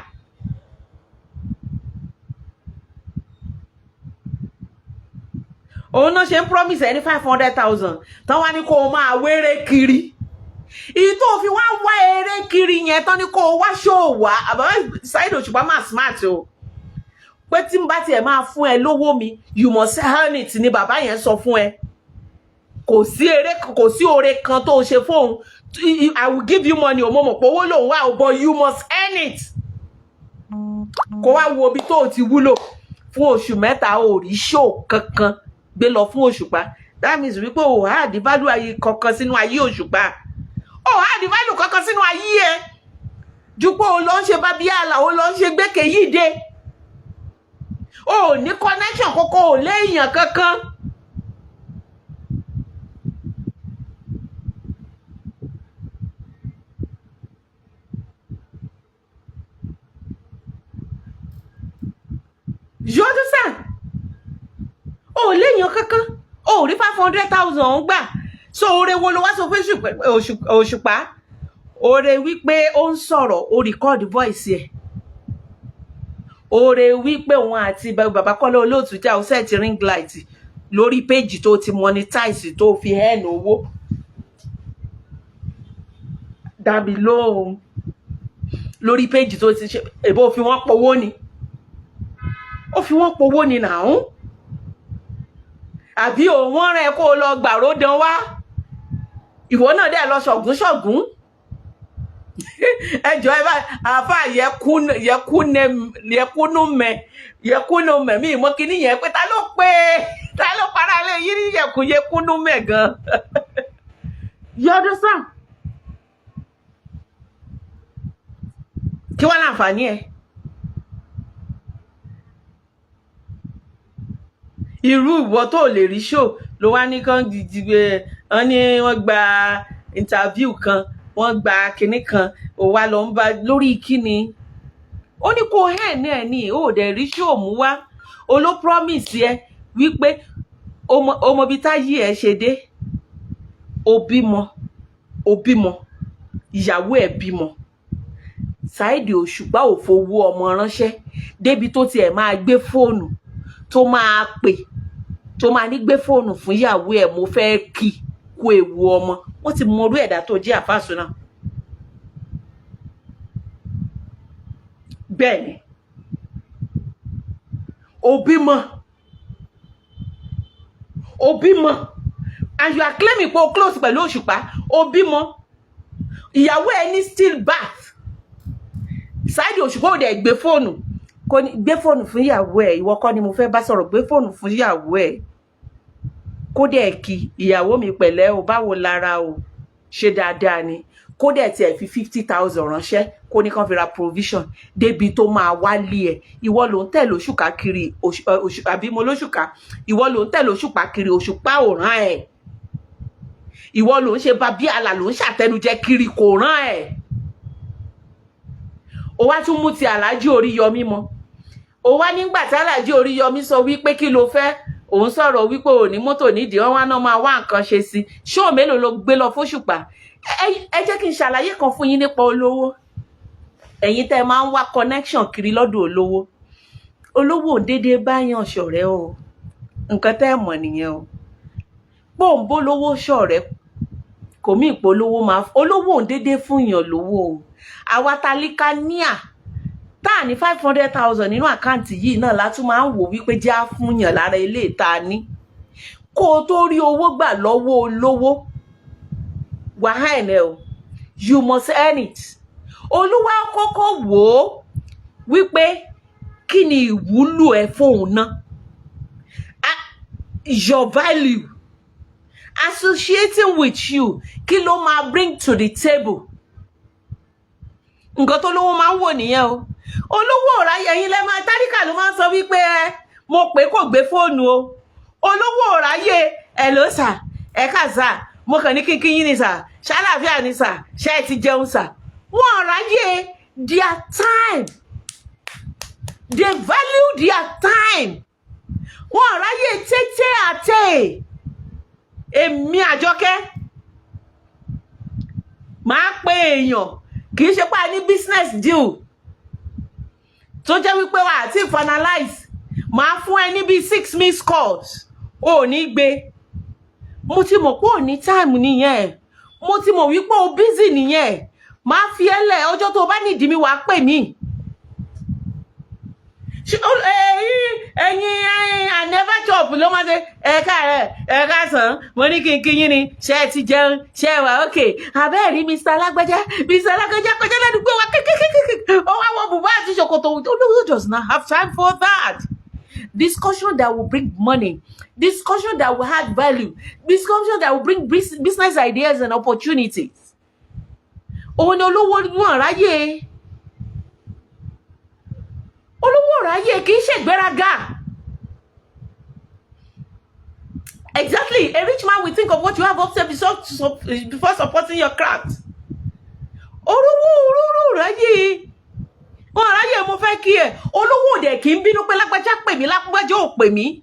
S1: Òun náà ṣe ń promise ẹ ní 500,000 tán wá ní kó o máa wéré kiri. Ìyí tó fi wá wá eré kiri yẹn tán ní kó o wá ṣòwò. Àbá Saheed Òṣùpá máa smart o, pé tí n bá tiẹ̀ máa fún ẹ lówó mi, you must earn it, ni bàbá yẹn sọ fún ẹ. Kò sí eré, kò sí oore kan tó o ṣe fóun. I will give you money o, mo mọ̀ pé owó lòun wá o, but you must earn it. Kó wá wo ibi tó o ti wúlò fún oṣù 3, o rí show kankan gbé lọ fún Òṣùpá. That means wípé o add value ayé kankan sínú ayé Òṣùpá, o add value kankan sínú ayé ẹ ju pé o lọ ń ṣe bábíàlà, o lọ ń ṣe gbẹ́kẹ̀ yìí dé, o ò ní connection kókó, o léèyàn kankan. You understand? Ò rí 500,000 ń gbà. So oore wo ló wá sọ fún Òṣùpá? Oore wípé ó ń sọ̀rọ̀, ó record voice ẹ̀. Oore wípé òun àti bàbá Kọ́lá Olóòtú já, ó set ring light lórí page tó ti monetize, tó fi earn owó. Dàbí lóhùn lórí page tó ti ṣe èbó, fi wọ́n powó ni, ó fi wọ́n powó ni nàún, àbí òun wọ́n rẹ̀ kó o lọ gbàró dán wá, ìwọ náà dẹ̀ lọ ṣọ̀gún ṣọ̀gún. Ẹjọ́ ẹ bá àáfà yẹkúnú mẹ, yẹkúnú mẹ mí ìmọ̀ kíní yẹn pé ta ló pé, ta ló para lé yín ní yẹkúnú mẹ gan. You understand? Kí wọ́n láǹfààní ẹ̀? Irú ìwọ tó lè rí show ló wá ní kán gbé wọn ní wọ́n gba interview kan, wọ́n gba kinní kan, ó wá lọ ń bá lórí kíni. Ó ní kó hẹ́ẹ̀ ní ẹ̀ ní ó dẹ̀ rí show mú wá. O ló promise ẹ wípé o mọ ibi táyé ẹ ṣe dé. O bímọ, o bímọ, ìyàwó ẹ bímọ. Saheed Òṣùpá ò fowó ọmọ ránṣẹ́ débi tó tiẹ̀ máa gbé fóònù tó máa pè, tó máa ní gbé fóònù fún ìyàwó ẹ̀, mo fẹ́ kí kú ewu ọmọ. Wọ́n ti mọ orú ẹ̀dá tó jẹ́ àfàsùn náà. Bẹ́ẹ̀ ni, o bímọ, o bímọ, and you are claiming pé o close pẹ̀lú Òṣùpá. O bímọ, ìyàwó ẹ ní still birth. Saheed Òṣùpá ò dẹ̀ gbé fóònù, kò ní gbé fóònù fún ìyàwó ẹ. Ìwọ kọ́ ni mo fẹ́ bá sọ̀rọ̀, gbé fóònù fún ìyàwó ẹ, kó dẹ̀ kí ìyàwó mi, pẹ̀lẹ́ o, báwo lára o, ṣe dáadáa ni? Kó dẹ̀ tiẹ̀ fi 50,000 ránṣẹ́, kó ní kàn fi ra provision débi tó máa wálé ẹ̀. Ìwọ ló ń tẹ̀lé Òṣùká kiri, àbí mo lóṣùká? Ìwọ ló ń tẹ̀lé Òṣùpá kiri, Òṣùpá ò rán ẹ̀. Ìwọ ló ń ṣe babí àlà, ló ń ṣàtẹnujẹ kiri, kò rán ẹ̀. Ó wá tún mú ti Àlájì Oríyọmí mọ́. Ó wá nígbà tí Àlájì Oríyọmí sọ wípé kí ló fẹ́, òun sọ̀rọ̀ wípé ò ní mọ́tò nídìí, wọ́n wá náà máa wá nǹkan ṣe sí. Ṣóò mélòó ló gbé lọ fóṣùpá? Ẹ jẹ́ kí n ṣàlàyé kan fún yín nípa olówó. Ẹ̀yin tẹ́ ẹ máa ń wá connection kiri lọ́dọ̀ olówó, olówó ò déédéé báyàn ṣọ̀rẹ́ o. Nǹkan tẹ́ ẹ mọ̀ nìyẹn o. Pòǹbó lówó ṣọ̀rẹ́ kò mí ìpolówó máa, olówó ò déédéé fún yàn lówó o. Àwa talíkà níà tá à ní 500,000 nínú account yìí náà látún máa ń wò wípé jẹ́ á fún yàn lára ilé ìta ní. Kó o tó rí owó gbà lọ́wọ́ olówó, wàhálà ẹ̀ o, you must earn it. Olúwa kọ́kọ́ wò ó wípé kí ni ìwúlò ẹ fóun náà, your value associating with you, kí ló máa bring to the table. Nǹkan tó lówó máa ń wò nìyẹn o. Olówó ò ráyè. Ẹ̀yin lẹ́ máa tálíkà ló máa ń sọ wípé ẹ mo pè kò gbé fóònù o. Olówó ò ráyè. Ẹ ló sà, ẹ ká sà, mo kàn ní kínkín yín ni sà, ṣàlàáfíà ni sà, ṣé ẹ ti jẹun sà? Wọn ò ráyè. Their time, they value their time. Wọn ò ráyè tètè àtẹ. Èmi Àjọkẹ́ máa pe èèyàn, kì í ṣe pé a ní business deal tó jẹ́ wípé wà á ti finalize, máa fún ẹ ní bíi six missed calls, ò ní gbé. Mo ti mọ̀ pé ò ní time nìyẹn, mo ti mọ̀ wípé o busy nìyẹn. Máa fi ẹ́ lẹ̀, ọjọ́ tó o bá nídìí mi, wàá pè mí. Ẹ̀yin I never chop ló máa ṣe. Ẹ káàárọ̀, ẹ káàsán, mo ní kí n kí yín ni, ṣé ẹ ti jẹun, ṣé ẹ wà ókè? Àbẹ́ẹ̀ rí Mr. Alágbájá, Mr. Alágbájá kọjá ládùúgbò wa kékékéké, ó wá wọ bùbá àti ṣòkòtò. Olówó does not have time for that discussion that will bring money, discussion that will add value, discussion that will bring business ideas and opportunities. Òun ni olówó wọn ráyè. Olówó ráyè, kì í ṣègbéraga. Exactly, a rich man will think of what you have upstairs before supporting your craft. Olówó, olówó ráyè, wọn ráyè. Mo fẹ́ kí ẹ, olówó òdẹ kì í bínú pé lágbájá pè mí, lágbájá ò pè mí.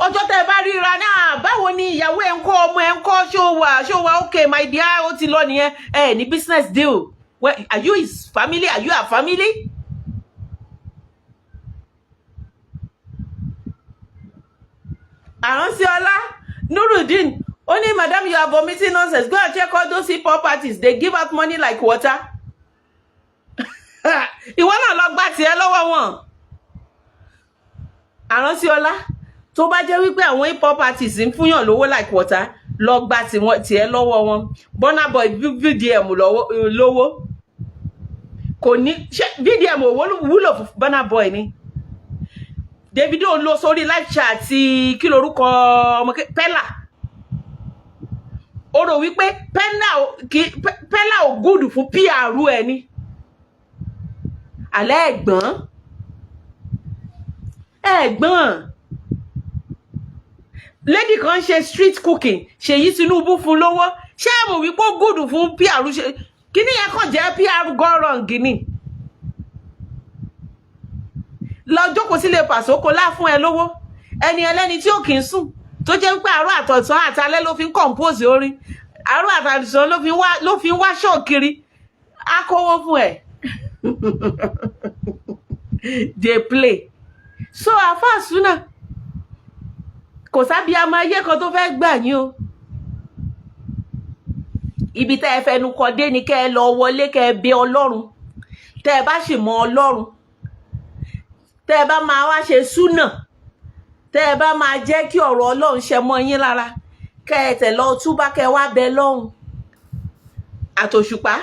S1: Ọjọ́ tẹ́ ẹ bá ríra náà, báwo ni ìyàwó ẹ̀ ń kọ́, ọmọ ẹ̀ ń kọ́, ṣó wà, ṣó wà? Okay, my dear, ó ti lọ nìyẹn. Ẹ ní business deal. Well, are you his family? Are you her family? Àránsíọlá Nurudeen ó ní, "Madam, you are vomiting nonsense. Go and check all those hip hop artists. They give out money like water." Ìwọ náà lọ gbà tiẹ̀ lọ́wọ́ wọn. Àránsíọlá, tó bá jẹ́ wípé àwọn hip hop artists ń fúnyàn lówó like water, lọ gba tiẹ̀ lọ́wọ́ wọn. Burna Boy, VDM lówó kò ní. Ṣé VDM ò wúlò fún Burna Boy ni? Davido lọ sórí live chat, kí lorúkọ ọmọ Pella. Ó rò wípé Pella ò good fún PR ẹ ní alẹ́. Ẹ̀gbọ́n, ẹ̀gbọ́n, lady kan ṣe street cooking, Ṣèyí Tinubu fún lówó. Ṣé ẹ mọ̀ wípé ó good fún PR? Ṣe kíní yẹn kàn jẹ́ PR gone wrong ni. Lọ jókòó sílé pàṣọ, kó lá fún ẹ lówó. Ẹni ẹlẹ́ni tí ò kì í sùn, tó jẹ́ wípé àárọ̀ àtọ̀sán àtalẹ́ ló fi ń compose orin, àárọ̀ àtọ̀sán ló fi ń wá ṣọ́ọ̀kiri, á kówó fún ẹ. Dey play. So àfáà súnà, kò sábì àmọ́ ayé kan tó fẹ́ gbà yín o. Ibi tẹ́ ẹ fẹnu kọ dé ni kẹ́ ẹ lọ wọlé, kẹ́ ẹ bẹ Ọlọ́run. Tẹ́ ẹ bá sì mọ Ọlọ́run, tẹ́ ẹ bá máa wá ṣe súnà, tẹ́ ẹ bá máa jẹ́ kí ọ̀rọ̀ Ọlọ́run ṣẹ mọ́ yín lára, kẹ́ ẹ tẹ̀ lọ túbá, kẹ́ ẹ wá bẹ lọ́hùn. Àtòṣùpá,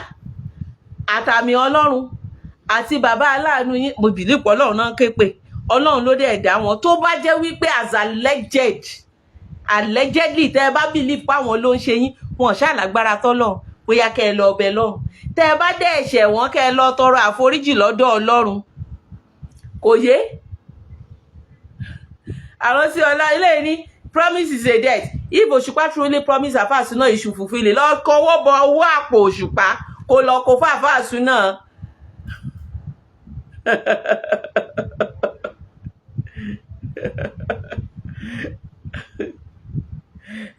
S1: àtàmì Ọlọ́run àti bàbá aláàánú yín, mo believe pé Ọlọ́run náà ké pè, Ọlọ́run ló dẹ̀ dá wọn. Tó bá jẹ́ wípé as allegedly, tẹ́ ẹ bá believe pé àwọn ló ń ṣe yín, wọn ṣàlágbára tọ́lọ̀, bóyá kẹ́ ẹ lọ ọbẹ̀ lọ́hùn. Tẹ́ ẹ bá dẹ̀ ẹ̀ṣẹ̀ wọn, kẹ́ ẹ lọ tọrọ àforíjì lọ́dọ̀ Ọlọ́run. Kò yé àwọn sí ọlá ilé ní. Promise is a debt. If Òṣùpá truly promise Àfáà Súnà, he should fulfill it. Lọ kọwọ́ bọ owó àpò Òṣùpá, kó lọ kó fún Àfáà Súnà.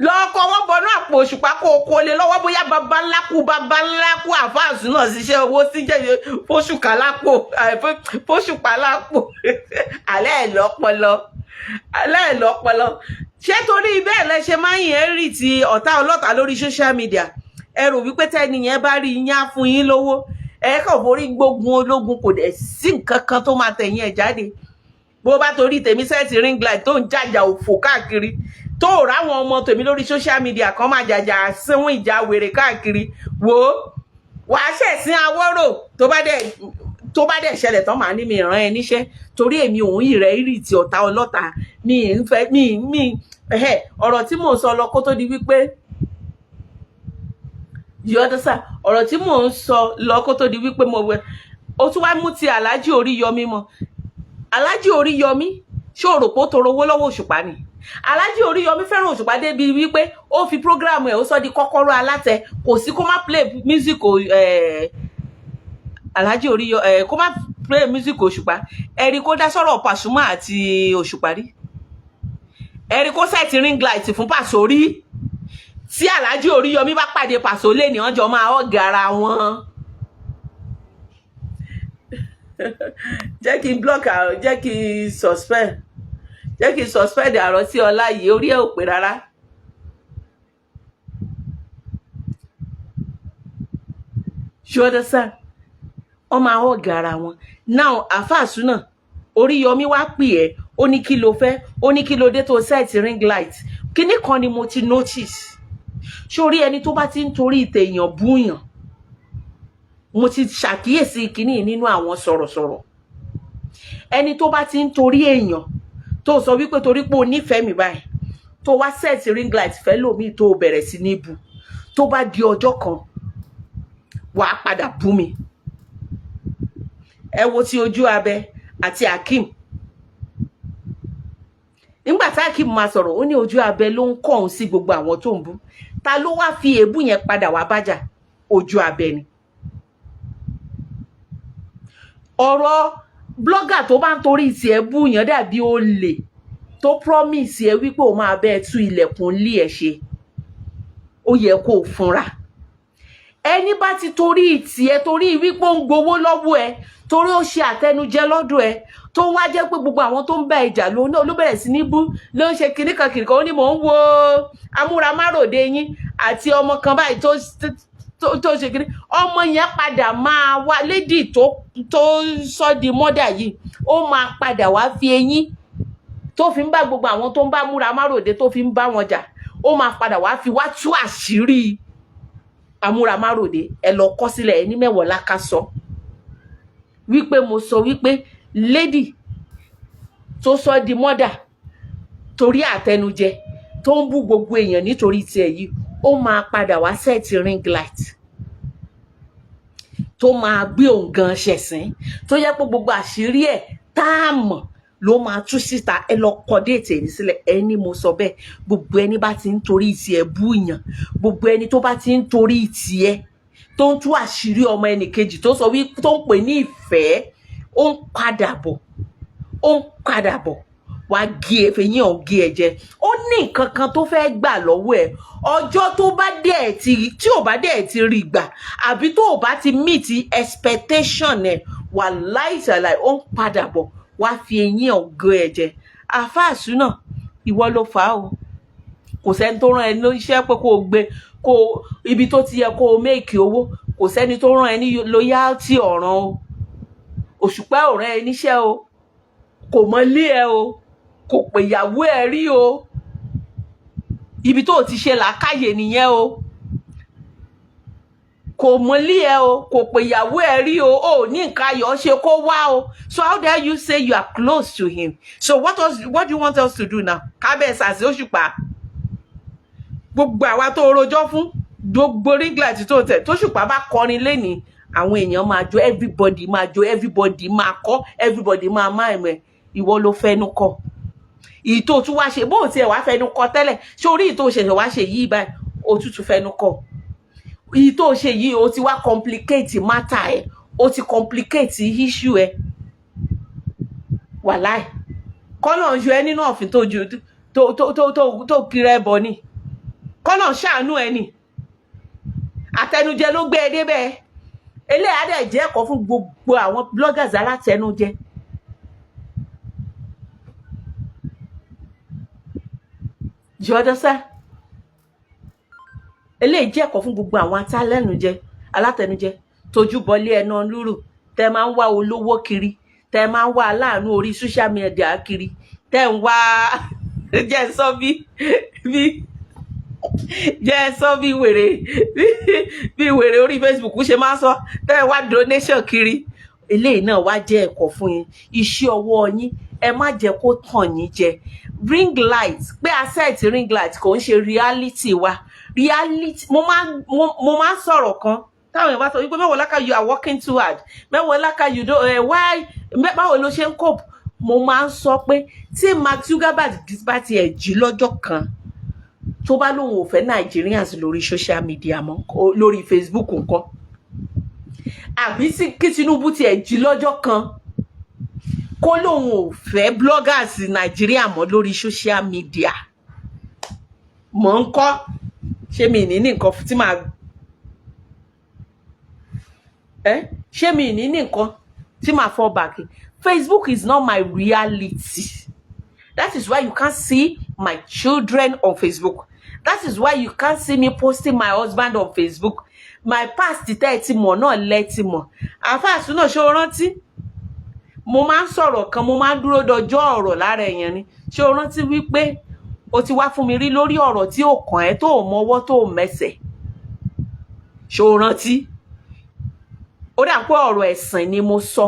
S1: Lọ kọwọ́ bọnú àpò Òṣùpá, kó o kó lé lọ́wọ́. Bóyá baba ńlá kú, baba ńlá kú, Àfáà Súnà ṣiṣẹ́ owó sí jẹ́ fóṣùkà lápò, fóṣùpá lápò. Alẹ́ ẹ̀ lọ́pọlọ, alẹ́ ẹ̀ lọ́pọlọ. Ṣé torí bẹ́ẹ̀ lẹ ṣe máa ń yẹn rí ti ọ̀tá ọlọ́tà lórí social media? Ẹ rò wípé tẹ́ni yẹn bá rí yín, á fún yín lówó. Ẹ kàn forí gbógun ológun, kò dẹ̀ sí nǹkan kan tó máa tẹ̀yìn ẹ̀ jáde. Bó bá torí tèmi set ring light tó ń jàjà òfò káàkiri, tó ráwọn ọmọ tèmi lórí social media kan máa jàjà síwọ̀n ìjà wèrè káàkiri, wò ó, wàá ṣẹ̀sìn awọ́rò. Tó bá dẹ̀ ṣẹlẹ̀ tán, màá ní mi ràn ẹ́ níṣẹ́, torí èmi òun ìrẹ́ ìrì ti ọ̀tá ọlọ́ta mi ń fẹ́ mi mi. Ọ̀rọ̀ tí mò ń sọ lọ kó tó di wípé, you understand, ọ̀rọ̀ tí mò ń sọ lọ kó tó di wípé mo wẹ, ó tún wá mú ti Alhaji Oríyọmí mọ́. Alhaji Oríyọmí, ṣé o rò pé ó tọrọ owó lọ́wọ́ Òṣùpá ni? Alhaji Oríyọmí fẹ́ràn Òṣùpá débi wípé ó fi program ẹ̀, ó sọ di kọ́kọ́rọ́ alátẹ. Kò sí kó má play music Alhaji Oríyọ kó má play music Òṣùpá. Ẹ̀rí kó dá sọ̀rọ̀ Pàṣúmà àti Òṣùpá rí, ẹ̀rí kó set ring light fún Pàṣọ rí. Tí Alhaji Oríyọmí bá pàdé Pàṣọ lé ní ọjọ́, máa ọ̀gá ara wọn. Jẹ́ kí n block, jẹ́ kí n suspend, jẹ́ kí n suspend. Àrọ́ tí ọlá yìí, orí ẹ̀ ò pé rárá. You understand? Wọ́n máa ọ̀gá ara wọn. Now, àfáà súnà Oríyọmí wá pè ẹ́, ó ní kí ló fẹ́, ó ní kí ló dé tó set ring light. Kíní kan ni mo ti notice sórí ẹni tó bá ti ń torí tèèyàn búyàn. Mo ti ṣàkíyèsí kíní nínú àwọn sọ̀rọ̀sọ̀rọ̀. Ẹni tó bá ti ń torí èèyàn, tó sọ wípé torí pé o nífẹ̀ẹ́ mi báyìí, tó wá set ring light fẹ́ lòmíì, tó bẹ̀rẹ̀ sí ní bu, tó bá di ọjọ́ kan, wàá padà bú mi. Ẹ wo ti ojú abẹ àti Akeem. Nígbà tí Akeem máa sọ̀rọ̀, ó ní ojú abẹ ló ń kọ́ òun sí gbogbo àwọn tó ń bú. Ta ló wá fi èébú yẹn padà wá bájà? Ojú abẹ ni. Ọ̀rọ̀ blogger tó bá ń torí tiẹ̀ bú yẹn dàbí olè tó tó promise ẹ wípé òun máa bẹ́ẹ̀ tú ilẹ̀kùn ilé ẹ̀ ṣe, ó yẹ kó o fúnra. Ẹni bá ti torí tiẹ̀, torí wípé ó ń gbowó lọ́wọ́ ẹ, torí ó ṣe àtẹnujẹ lọ́dọ̀ ẹ, tó wá jẹ́ pé gbogbo àwọn tó ń bá ìjà ló náà ló bẹ̀rẹ̀ sí ní bú, ló ń ṣe kinní kan kìnìkan. Ó ní mò ń wo amúramáròde yín àti ọmọ kan báyìí tó ṣe kinní. Ọmọ yẹn padà máa wá, lady tó sọ di mọ́dà yìí, ó máa padà wá fi eyín tó fi ń bá gbogbo àwọn tó ń bá múramáròde, tó fi ń bá wọn jà, ó máa padà wá fi wá tú àṣírí amúramáròde. Ẹ lọ kọ sílẹ̀, ẹ ní Mẹ́wọ̀ọ́láká sọ wípé mo sọ wípé lady tó sọ di mọ́dà torí àtẹnujẹ, tó ń bú gbogbo èèyàn nítorí tiẹ̀ yìí, ó máa padà wá set ring light tó máa gbé òun gan ṣẹ̀sín, tó yẹ pé gbogbo àṣírí ẹ̀ tá a mọ̀ ló máa tú síta. Ẹ lọ kọ date ẹni sílẹ̀, ẹni mo sọ bẹ́ẹ̀. Gbogbo ẹni bá ti ń torí tiẹ̀ bú yàn, gbogbo ẹni tó bá ti ń torí tiẹ̀ tó ń tú àṣírí ọmọ ẹnì kejì, tó sọ wí tó ń pè ní ìfẹ́, ó ń padà bọ̀, ó ń padà bọ̀ wá gé e, fẹ̀yìn ọ̀ gé ẹ jẹ. Ó ní nǹkan kan tó fẹ́ gbà lọ́wọ́ ẹ̀. Ọjọ́ tó bá dẹ̀ ti tí ò bá dẹ̀ ti rí gbà, àbí tó ò bá ti meet expectation ẹ̀, wà láìsàlàì, ó ń padà bọ̀ wá fi eyín ọ̀ gé ẹ jẹ. Àáfàá náà, ìwọ ló fà á o. Kò sẹ́ni tó rán ẹ níṣẹ́ pé kó o gbé kó ibi tó ti yẹ kó o make owó. Kò sẹ́ni tó rán ẹ ní loyalty ọ̀ràn o. Òṣùpá ò rán ẹ níṣẹ́ o. Kò mọlé ẹ o, kò pè ìyàwó ẹ rí o. Ibi tó o ti ṣe làákàyè nìyẹn o. Kò mọlé ẹ o, kò pè ìyàwó ẹ rí o. Ò ní nǹkan ayọ̀ ṣe kó wá o. So how dare you say you are close to him? So what do you want us to do now? Kábẹ́ sàṣì Òṣùpá, gbogbo àwa tó rojọ́ fún, gbogbo ring light tó tẹ̀, tóṣùpá bá kọrin lénìí, àwọn èèyàn máa jó, everybody máa jó, everybody máa kọ́, everybody máa má ẹ̀mọ́ ẹ̀. Ìwọ ló fẹ́nu kọ ìyí tó tún wá ṣe. Bó tiẹ̀ wá fẹnu kọ tẹ́lẹ̀, ṣé orí ìyí tó ṣẹ̀ṣẹ̀ wá ṣe yìí báyìí, ó tútù fẹnu kọ ìyí tó ṣe yìí, ó ti wá complicate matter ẹ̀, ó ti complicate issue ẹ̀. Wàláì, kọ́nà ń yọ ẹ́ nínú ọ̀fìn tó ju tó kiri ẹ bọ̀ ni. Kọ́nà ṣàánú ẹ ni. Àtẹnujẹ ló gbé ẹ débẹ̀. Eléyà dẹ̀ jẹ́ ẹ̀kọ́ fún gbogbo àwọn bloggers alátẹnujẹ. You understand? Eléyìí jẹ́ ẹ̀kọ́ fún gbogbo àwọn atálẹ́nujẹ, alátẹnujẹ, tójú bọlé ẹnu lúrù, tẹ́ máa ń wá olówó kiri, tẹ́ máa ń wá aláàánú orí social media kiri, tẹ́ ń wá. Jẹ́ sọ bí jẹ́ sọ bí wèrè orí Facebook ṣe máa ń sọ, tẹ́ ń wá donation kiri. Eléyìí náà wá jẹ́ ẹ̀kọ́ fún yín. Iṣẹ́ ọwọ́ yín, ẹ má jẹ́ kó tàn yín jẹ. Ring light pé a set ring light kò ń ṣe reality wa. Reality, mo máa ń sọ̀rọ̀ kan táwọn èèyàn bá sọ wípé, "Mẹ́wọ̀ọ́láká, you are working too hard. Mẹ́wọ̀ọ́láká, you don't why? Báwo ló ṣe ń cope?" Mo máa ń sọ pé tí Mark Zuckerberg bá tiẹ̀ jí lọ́jọ́ kan, tó bá lóun ò fẹ́ Nigerians lórí social media mọ́, lórí Facebook nǹkan, àbí kí Tinubu tiẹ̀ jí lọ́jọ́ kan kó lóun ò fẹ́ bloggers Nàìjíríà mọ́ lórí social media mọ́ ń kọ́, ṣé mi ní nǹkan tí màá ẹ ṣé mi ní nǹkan tí màá fall back? Facebook is not my reality. That is why you can't see my children on Facebook. That is why you can't see me posting my husband on Facebook. My past tẹ́ ẹ ti mọ̀ náà lẹ́ ti mọ̀. Àáfàá náà, ṣé o rántí mo máa ń sọ̀rọ̀ kan, mo máa ń dúró dọjọ́ ọ̀rọ̀ lára èèyàn ni? Ṣé o rántí wípé o ti wá fún mi rí lórí ọ̀rọ̀ tí ò kàn ẹ́, tó ò mọwọ́, tó ò mẹsẹ̀? Ṣé o rántí? Ó dà pé ọ̀rọ̀ ẹ̀sìn ni mo sọ,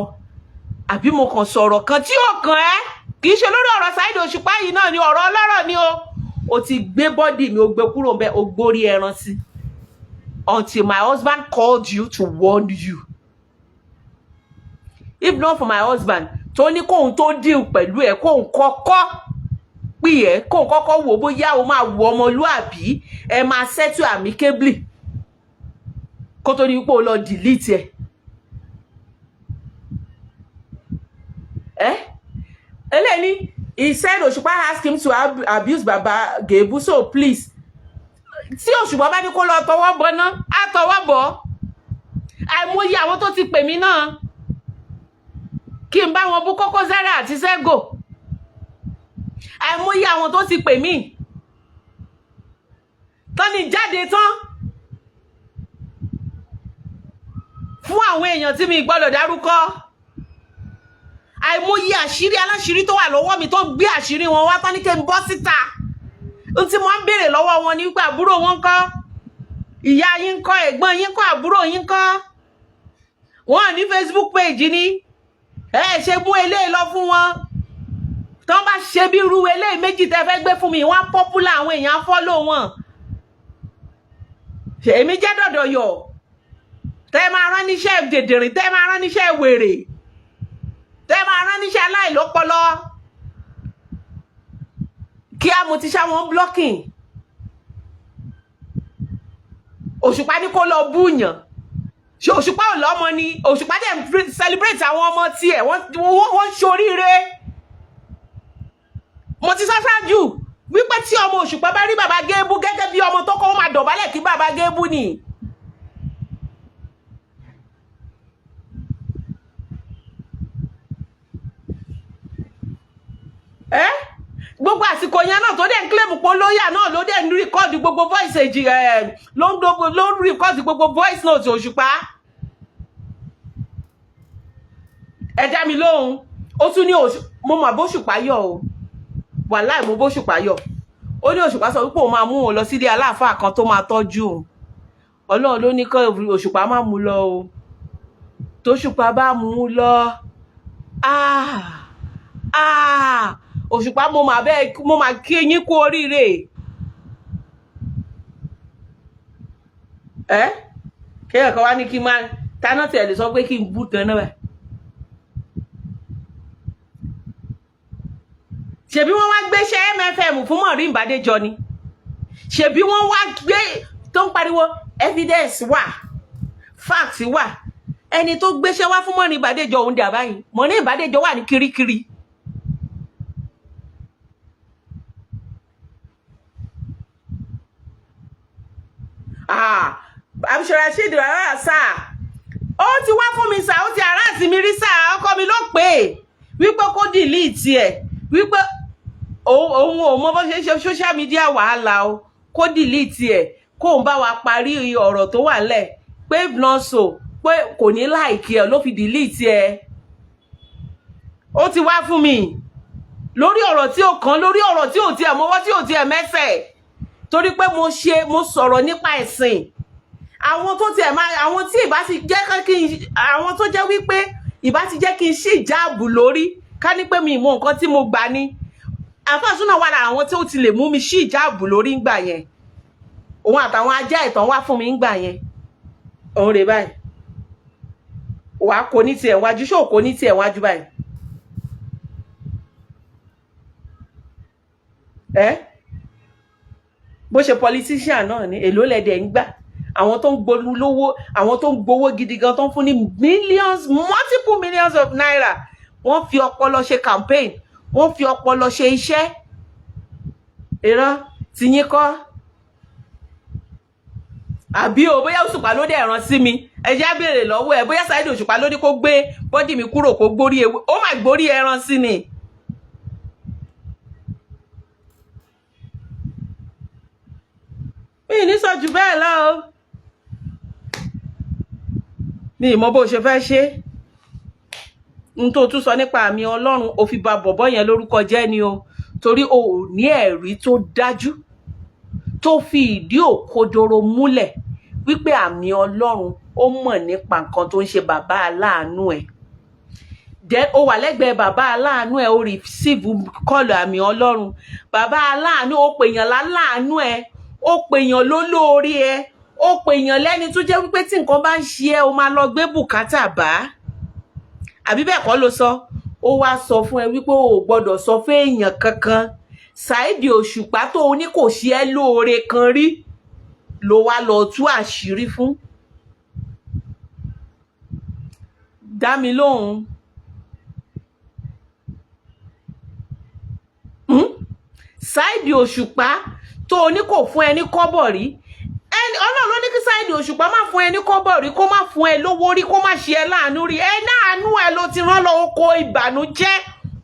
S1: àbí mo kàn sọ̀rọ̀ kan tí ò kàn ẹ́, kì í ṣe lórí ọ̀rọ̀ Saheed Òṣùpá yìí náà ni, ọ̀rọ̀ ọlọ́rọ̀ ni o. O ti gbé body mi, o gbé kúrò ńbẹ̀, o gbórí ẹran sí, until my husband called you to warn you. If not for my husband tó ní kóun tó deal pẹ̀lú ẹ̀, kóun kọ́kọ́ pè ẹ́, kóun kọ́kọ́ wò bóyá o máa wù ọmọlúàbí, ẹ máa settle amicably, kó tó ní wípé o lọ delete ẹ̀. Ẹ́ eléyìí ní He said Òṣùpá asked him to abuse Baba Gebu, so please, tí Òṣùpá bá ní kó lọ tọwọ́ bọ̀ ná, á tọwọ́ bọ̀. Àìmọye àwọn tó ti pè mí náà kí n bá wọn bú Koko Zaria àti Sego. Àìmọye àwọn tó ti pè mí tán ní jáde tán fún àwọn èèyàn tí mi gbọ́dọ̀ dárúkọ. Àìmọye àṣírí aláṣírí tó wà lọ́wọ́ mi tó gbé àṣírí wọn wá tán ní kí n bọ́ síta. N tí mo ń béèrè lọ́wọ́ wọn ní wípé àbúrò wọn ń kọ́, ìyá yín ń kọ́, ẹ̀gbọ́n yín ń kọ́, àbúrò yín ń kọ́. Wọ́n ní Facebook page ni ẹ ṣe mú eléyìí lọ fún wọn. Tán bá ṣe bí irú eléyìí méjì tẹ́ fẹ́ gbé fún mi, wọ́n á popular, àwọn èèyàn á follow wọn. Èmi jẹ́ dọ̀dọ̀yọ̀ tẹ́ máa rán níṣẹ́ dèdèrìn, tẹ́ máa rán níṣẹ́ wèrè, tẹ́ máa rán níṣẹ́ aláìlọ́pọlọ. Kí á mo ti ṣá wọn blocking. Òṣùpá ní kó lọ búyàn. Ṣé Òṣùpá ò lọ́mọ ni? Òṣùpá dẹ̀ ń celebrate àwọn ọmọ tiẹ̀, wọ́n ń ṣoríire. Mo ti sá ṣáájú wípé tí ọmọ Òṣùpá bá rí Bàbá Gébú gẹ́gẹ́ bí ọmọ tó kọ́, ó máa dọ̀bálẹ̀ kí Bàbá Gébú ni. Ẹ́ gbogbo àsìkò yẹn náà tó dẹ̀ ń claim pé lóyà náà ló dẹ̀ ń record gbogbo voice èjì ẹ̀, ló ń record gbogbo voice note Òṣùpá. Ẹ dá mi lóhùn. Ó tún ní mo mà bóṣùpá yọ̀ o, wàláì mo bóṣùpá yọ̀. Ó ní Òṣùpá sọ wípé òun máa mú òun lọ sílé aláàfáà kan tó máa tọ́jú òun. Ọlọ́run ló ní kọ́ Òṣùpá má mú lọ o. Tóṣùpá bá mú lọ, ah ah, Òṣùpá, mo mà bẹ́ẹ̀, mo mà kí yín kú oríire. Ẹ kéèyàn kan wá ní kí n máa táná tiẹ̀ lè sọ pé kí n bú gan náà báyìí. Ṣebí wọ́n wá gbéṣẹ́ MFM fún Maureen Bádéjọ ni. Ṣebí wọ́n wá gbé tó ń pariwo evidence wà, fact wà. Ẹni tó gbéṣẹ́ wá fún Maureen Bádéjọ, òun dà báyìí? Maureen Bádéjọ wà ní kirikiri. Ah, Abdulrasheed, rárá sáà, ó ti wá fún mi sáà, ó ti aráàsì mi rí sáà. Ọkọ mi ló pè é wípé kó delete ẹ̀, wípé òun ò mọ bó ṣe ń ṣe social media wàhálà o, kó delete ẹ̀, kóun bá wa parí ọ̀rọ̀ tó wà lẹ̀, pé if not so, pé kò ní like ẹ̀, ló fi delete ẹ̀. Ó ti wá fún mi lórí ọ̀rọ̀ tí ò kàn, lórí ọ̀rọ̀ tí ò tiẹ̀ mọ́wọ́, tí ò tiẹ̀ mẹ́sẹ̀, torí pé mo ṣe mo sọ̀rọ̀ nípa ẹ̀sìn. Àwọn tó tiẹ̀ máa, àwọn tí ìbá ti jẹ́ kí n, àwọn tó jẹ́ wípé ìbá ti jẹ́ kí n ṣí ìjáàbù lórí, ká ní pé mi ì mọ nǹkan tí mo gbà ní àfàsúnà wà lára àwọn tí ó ti lè mú mi ṣí ìjáàbù lórí ńgbà yẹn. Òun àtàwọn ajá ìtàn wá fún mi ńgbà yẹn. Òun rè báyìí, wàá kò ní tiẹ̀ wájú, ṣó kò ní tiẹ̀ wájú báyìí? Ẹ bó ṣe politician náà ni, èló lẹ́dẹ̀ ń gbà? Àwọn tó ń gbowó lówó, àwọn tó ń gbowó gidi gan, tó ń fún ní millions, multiple millions of naira, wọ́n fi ọpọlọ ṣe campaign, wọ́n fi ọpọlọ ṣe iṣẹ́. Ìran tìyín kọ́ àbí o? Bóyá Òṣùpá ló dẹ̀ rán sí mi, ẹ jẹ́ á béèrè lọ́wọ́ ẹ. Bóyá Saheed Òṣùpá ló ní kó gbé body mi kúrò, kó gbórí ewé, ó mà gbórí ẹran sí ni. Mi ì ní sọ jù bẹ́ẹ̀ lọ o. Mi ì mọ bó ṣe fẹ́ ṣe n tó tún sọ nípa àmì Ọlọ́run. Ó fi ba bọ̀bọ́ yẹn lórúkọ jẹ́ ni o, torí o ò ní ẹ̀rí tó dájú tó fi ìdí òkodoro múlẹ̀ wípé àmì Ọlọ́run ó mọ̀ nípa nǹkan tó ń ṣe bàbá aláàánú ẹ̀. Jẹ́ ó wà lẹ́gbẹ̀ẹ́ bàbá aláàánú ẹ̀, ó receive call àmì Ọlọ́run. Bàbá aláàánú, ó pèèyàn láláàánú ẹ̀, ó pèèyàn lólórí ẹ̀, ó pèèyàn lẹ́ni tó jẹ́ wípé tí nǹkan bá ń ṣe ẹ́, ó máa lọ gbé bùkátà bá, àbí bẹ́ẹ̀ kọ́ ló sọ? Ó wá sọ fún ẹ wípé o ò gbọ́dọ̀ sọ fún èèyàn kankan. Saheed Òṣùpá tó o ní kò ṣe ẹ́ lóore kan rí ló wá lọ tú àṣírí fún. Dá mi lóhùn. Saheed Òṣùpá tó o ní kò fún ẹ ní kọ́bọ̀ rí, ẹni Ọlọ́run ló ní kí Saheed Òṣùpá má fún ẹ ní kọ́bọ̀ rí, kó má fún ẹ lówó rí, kó má ṣe ẹ láàánú rí. Ẹ náàánú ẹ ló ti rán lọ oko ìbànújẹ́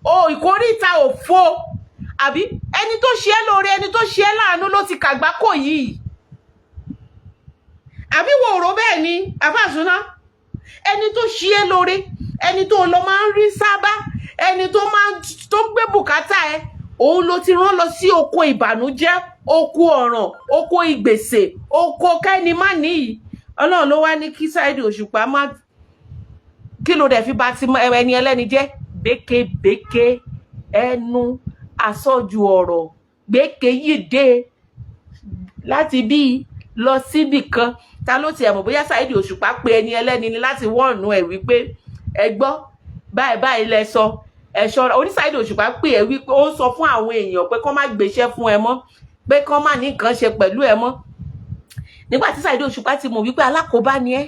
S1: o, ìkóríta òfo. Àbí ẹni tó ṣe ẹ́ lóore, ẹni tó ṣe ẹ́ láàánú ló ti kàgbákò yìí? Àbí wo rò bẹ́ẹ̀ ni, àfàsúná? Ẹni tó ṣe é lóore, ẹni tó lọ máa ń rí sábà, ẹni tó máa tó ń gbé bùkátà ẹ, òun ló ti rán lọ sí oko ìbànújẹ́, oko ọ̀ràn, oko ìgbèsè, oko kẹ́ni má níyì. Ọlọ́run ló wá ní kí Saheed Òṣùpá má. Kí ló dẹ̀ fi ba ti ẹni ẹlẹ́ni jẹ́? Békebèke ẹnu, àsọjù ọ̀rọ̀, gbékeyíde láti bí lọ síbì kan. Ta ló tiẹ̀ mọ̀ bóyá Saheed Òṣùpá pe ẹni ẹlẹ́ni ni láti wọ́ọ̀nù ẹ̀ wípé, "Ẹ gbọ́, báyìí báyìí lẹ sọ, ẹ ṣọ́ra"? Oní Saheed Òṣùpá pè ẹ́ wípé ó ń sọ fún àwọn èèyàn pé kán má gbéṣẹ́ fún ẹ mọ́, pé kán má ní nǹkan ṣe pẹ̀lú ẹ mọ́, nígbà tí Saheed Òṣùpá ti mọ̀ wípé alákòóbá ni ẹ́,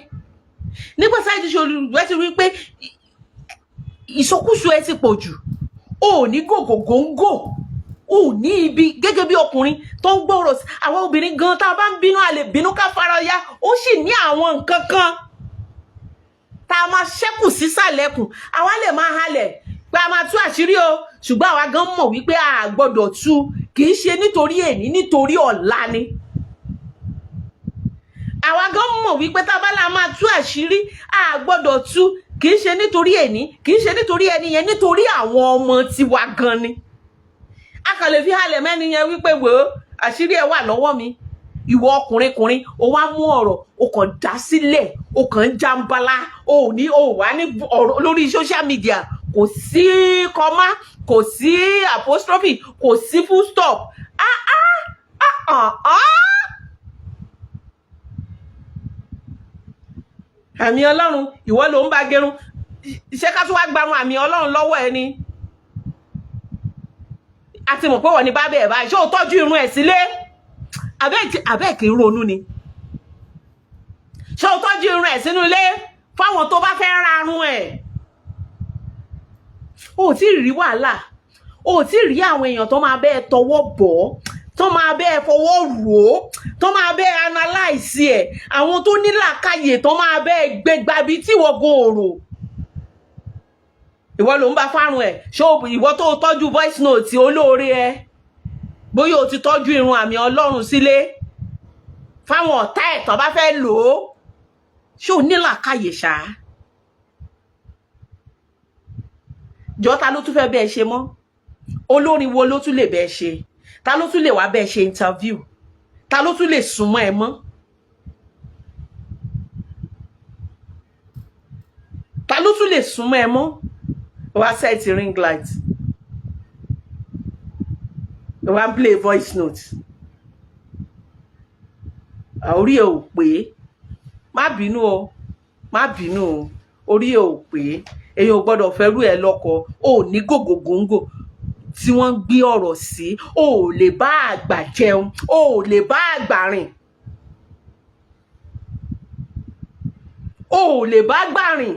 S1: nígbà Saheed Òṣùpá ti rí pé ìsọkúsọ ẹ ti pọ̀ jù, o ò ní gògògóńgò, o ò ní ibi gẹ́gẹ́ bí ọkùnrin tó ń gbọ́rọ̀ sí. Àwọn obìnrin gan, tá a bá ń bínú, a lè bínú ká fara ya. Ó sì ní àwọn nǹkan kan tá a máa ṣẹ́kù sísàlẹ̀kùn. Àwa lè máa halẹ̀ pé a máa tú àṣírí o, ṣùgbọ́n àwa gan mọ̀ wípé a gbọ́dọ̀ tú. Kì í ṣe nítorí èní, nítorí ọ̀la ni. Àwa gan mọ̀ wípé tá a bá la máa tú àṣírí, a gbọ́dọ̀ tú. Kì í ṣe nítorí èní, kì í ṣe nítorí ẹni yẹn, nítorí àwọn ọmọ tiwa gan ni. A kàn lè fi halẹ̀ mẹ́ni yẹn wípé, "Wò ó, àṣírí ẹ̀ wà lọ́wọ́ mi." Ìwọ ọkùnrin kùnrin, o wá mú ọ̀rọ̀, o kàn dá sílẹ̀, o kàn ń jambala, o ò ní, o wà ní ọ̀rọ̀ lórí social media. Kò sí comma, kò sí apostrophe, kò sí full stop. Ah ah ah ah ah! Àmì Ọlọ́run, ìwọ ló ń bá gẹrun. Ṣé ká tún wá gbarun àmì Ọlọ́run lọ́wọ́ ẹ ni? A ti mọ̀ pé wọ́n ní bá bẹ́ẹ̀ báyìí. Ṣé o tọ́jú irun ẹ̀ sílé? Àbẹ́ kì í ronú ni. Ṣé o tọ́jú irun ẹ̀ sínú ilé fáwọn tó bá fẹ́ rarun ẹ̀? O ò tí ì rí wàhálà, o ò tí ì rí àwọn èèyàn tó máa bẹ́ẹ̀ tọwọ́ bọ̀ ọ́, tó máa bẹ́ẹ̀ fọwọ́ rò ó, tó máa bẹ́ẹ̀ analyse ẹ̀, àwọn tó ní làákàyè, tó máa bẹ́ẹ̀ gbégbá bí tí ìwọ gan òrò. Ìwọ ló ń bá fárun ẹ̀. Ṣé ìwọ tó tọ́jú voice note olóore ẹ, bóyá o ti tọ́jú irun àmì Ọlọ́run sílé fáwọn ọ̀tá ẹ̀ tó bá fẹ́ lò ó? Ṣé o ní làákàyè ṣá? Jọ, ta ló tún fẹ́ bẹ́ẹ̀ ṣe mọ́? Olórin wo ló tún lè bẹ́ẹ̀ ṣe? Ta ló tún lè wá bẹ́ẹ̀ ṣe interview? Ta ló tún lè súnmọ́ ẹ mọ́? Ta ló tún lè súnmọ́ ẹ mọ́? Wá set ring light, wá play voice note. Orí ẹ ò pé. Má bínú o, má bínú o, orí ẹ ò pé. Èèyàn ò gbọ́dọ̀ fẹ́rù ẹ lọ́kọ. Ò ní gògògóńgò tí wọ́n ń gbé ọ̀rọ̀ sí. O ò lè bá àgbà jẹun, o ò lè bá àgbà rìn, o ò lè bá àgbà rìn,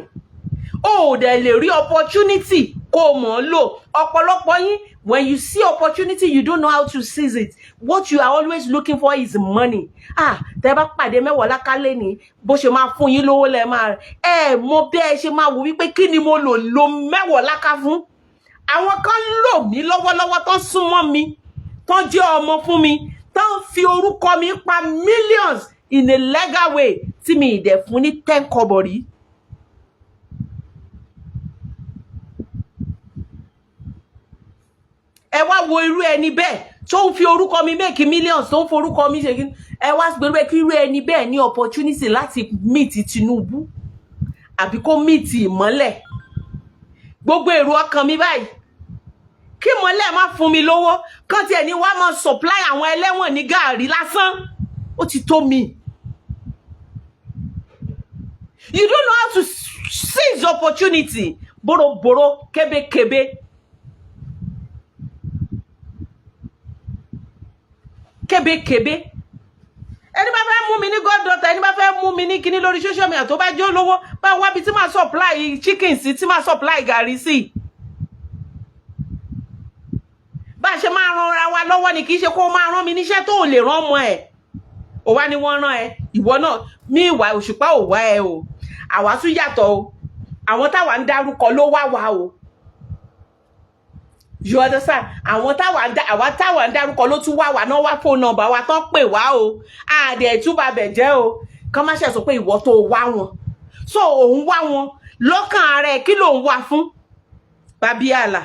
S1: o ò dẹ̀ lè rí opportunity kó o mọ̀ ọ́ lò. Ọ̀pọ̀lọpọ̀ yín, when you see opportunity, you don't know how to seize it. What you are always looking for is money. Ah, tẹ́ bá pàdé mẹ́wàá lákàlẹ́ ní bó ṣe máa fún yín lówó lẹ́ máa ẹ mọ bí ẹ ṣe máa wò wípé kí ni mo lò lo mẹ́wàá láká fún. Àwọn kan lò mí lọ́wọ́lọ́wọ́, tó súnmọ́ mi, tó jẹ́ ọmọ fún mi, tó ń fi orúkọ mi pa millions in a legal way, tí mi ì dẹ̀ fún ní 10 kọ́bọ̀ rí. Ẹ wá wo irú ẹni bẹ́ẹ̀ tó ń fi orúkọ mi make millions, tó ń forúkọ mi ṣe kí. Ẹ wá gbèrú kí irú ẹni bẹ́ẹ̀ ní opportunity láti meet Tinubu àbí kó meet Ìmọ́lẹ̀. Gbogbo èrò ọkàn mi báyìí, kí Ìmọ́lẹ̀ má fún mi lówó kán tiẹ̀ ní wá máa supply àwọn ẹlẹ́wọ̀n ní gàárì lásán, ó ti tó mi. You don't know how to seize opportunity. Bórobòro, kébékébé, kébékébé. Ẹni bá fẹ́ mú mi ní goddaughter, ẹni bá fẹ́ mú mi ní kinní lórí social media, tó bá jẹ́ olówó, bá wá bí tí máa supply chicken sí, tí máa supply gàrí sí. Bá Bá a ṣe máa ran ra wa lọ́wọ́ ni, kì í ṣe kó máa rán mi níṣẹ́ tó ò lè rán ọmọ ẹ̀. Ó wá ní wọ́n rán ẹ, ìwọ náà ní ìwà. Òṣùpá ò wá ẹ o, àwa tún yàtọ̀ o. Àwọn táwa ń dárúkọ ló wá wa o, you understand? Àwọn táwa ń dá, àwa táwa ń dárúkọ ló tún wá wa náà, wá phone number wa tán pè wá o. Àdẹ̀ túbà bẹ̀ jẹ́ o, kán má ṣe sọ pé ìwọ tó wá wọn. So òun wá wọn lọ́kàn ara ẹ̀, kí ló ń wá fún? Babiala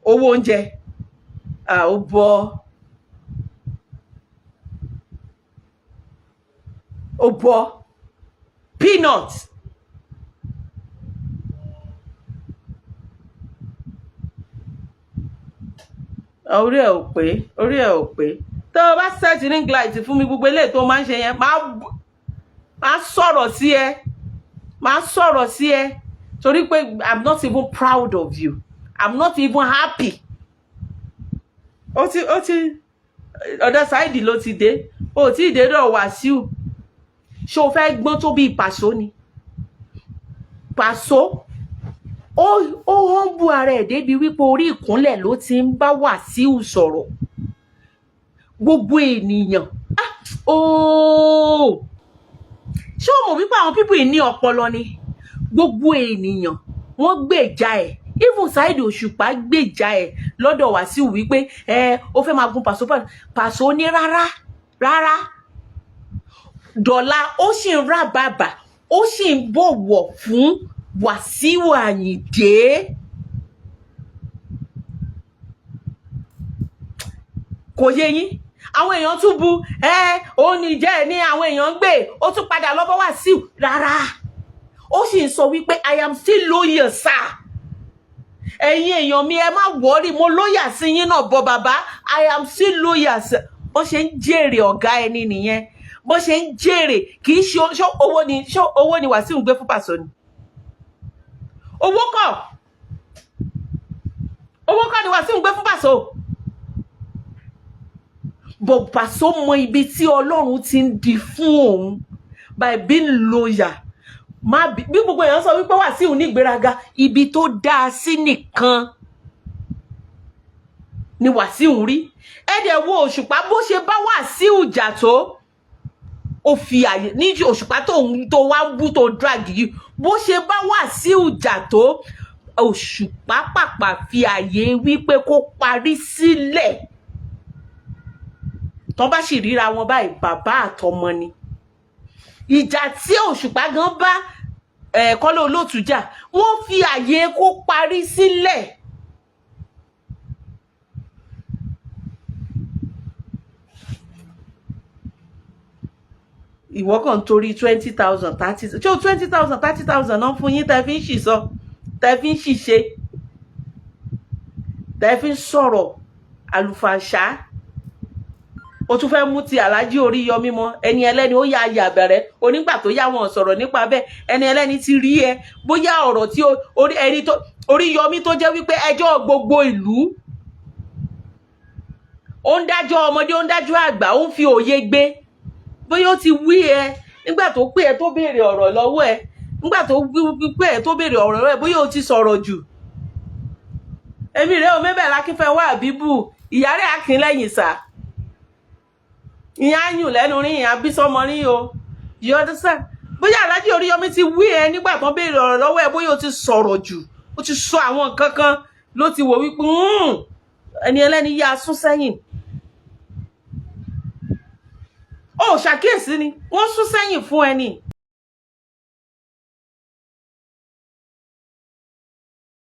S1: owó oúnjẹ ó bọ́, ó bọ́ peanut. Orí ẹ̀ ò pé, orí ẹ̀ ò pé. Tó o bá set ring light fún mi, gbogbo eléyìí tó máa ń ṣe yẹn, máa sọ̀rọ̀ sí ẹ, máa sọ̀rọ̀ sí ẹ, torí pé I'm not even proud of you, I'm not even happy. Ó ti ọ̀dọ̀ Saidi ló ti dé, ó tí ì dé dọ̀ Wàsíù. Ṣé o fẹ́ gbọ́n tó bíi Pàṣọ ni? Pàṣọ ó humble ara ẹ̀ débi wípé orí ìkúnlẹ̀ ló ti ń bá Wàsíù sọ̀rọ̀. Gbogbo ènìyàn, ah, ooo, ṣé o mọ̀ wípé àwọn people yìí ní ọpọlọ ni? Gbogbo ènìyàn wọ́n gbèjà ẹ̀, even Saheed Òṣùpá gbèjà ẹ̀ lọ́dọ̀ Wàsíù wípé ẹ ó fẹ́ máa gun Pàṣọ. Pàṣọ ní rárá rárá, dọ̀la ó sì ń rà bàbà, ó sì ń bọ̀wọ̀ fún Wàsíù Àyìndé. Kò yé yín? Àwọn èèyàn tún bu ẹ, òun ní ìjẹ́ ẹ ní àwọn èèyàn ń gbé, ó tún padà lọ́bọ̀ Wàsíù. Rárá, ó sì ń sọ wípé, "I am still loyal, sir. Ẹ̀yin èèyàn mi, ẹ má worry, mo loyal sí yín náà bọ̀ bàbá. I am still loyal, sir." Bó ṣe ń jèrè ọ̀gá ẹni nìyẹn, bó ṣe ń jèrè. Kì í ṣe ṣó owó ni, ṣó owó ni Wàsíù ń gbé fún Pàṣọ ni? Owó kọ́, owó kọ́ ni Wàsíù ń gbé fún Pàṣọ bọ̀. Pàṣọ mọ ibi tí Ọlọ́run ti ń di fún òun by being loyal. Má bí gbogbo èèyàn sọ wípé Wàsíù ní ìgbéraga, ibi tó dáa sí nìkan ni Wàsíù rí. Ẹ dẹ̀ wo Òṣùpá, bó ṣe bá Wàsíù jà tó, ó fi àyè ní Òṣùpá tó ń tó wá ń bú, tó drag yìí, bó ṣe bá Wàsíù jà tó, Òṣùpá pàpà fi àyè wípé kó parí sílẹ̀. Tọ́ bá sì ríra wọn báyìí, bàbá àtọmọ ni. Ìjà tí Òṣùpá gan bá Kọ́lá Olóòtú jà, wọ́n fi àyè kó parí sílẹ̀. Ìwọ kàn torí 20,000, 30, ṣé o 20,000, 30,000 náà fún yín, tẹ́ fi ń ṣì sọ, tẹ́ fi ń ṣìṣe, tẹ́ fi ń sọ̀rọ̀ àlùfàǹṣá? O tún fẹ́ mú ti Aláàjì Oríyọmí mọ́ ẹni ẹlẹ́ni. Ó yà yà bẹ̀rẹ̀ onígbà tó yá wọn sọ̀rọ̀ nípa bẹ́ẹ̀. Ẹni ẹlẹ́ni ti rí ẹ, bóyá ọ̀rọ̀ tí orí ẹni tó Oríyọmí tó jẹ́ wípé ẹjọ́ gbogbo ìlú, ó ń dájọ́ ọmọdé, ó ń dájọ́ àgbà, ó ń fi òye gbé, bóyá ó ti wí ẹ nígbà tó pé ẹ tó béèrè ọ̀rọ̀ lọ́wọ́ ẹ, nígbà tó pé ẹ tó béèrè ọ̀rọ̀ lọ́wọ́ ẹ, bóyá ó ti sọ̀rọ̀ jù. Èmi rèé o, mẹ́bẹ̀ lákínfẹ́ wá àbíbù ìyá rẹ̀ akínlẹ́yìn sà, ìyá yùn lẹ́nu rí, ìyá bí sọmọ rí o, you understand? Bóyá Aláàjì Oríyọmí ti wí ẹ nígbà tó béèrè ọ̀rọ̀ lọ́wọ́ ẹ, bóyá ó ti sọ̀rọ̀ jù, ó ti sọ àwọn nǹkan kan, ló ti wò wípé ẹni ẹlẹ́ni yá sún sẹ́yìn. Ó ṣàkíyèsí ni wọ́n sún sẹ́yìn fún ẹni.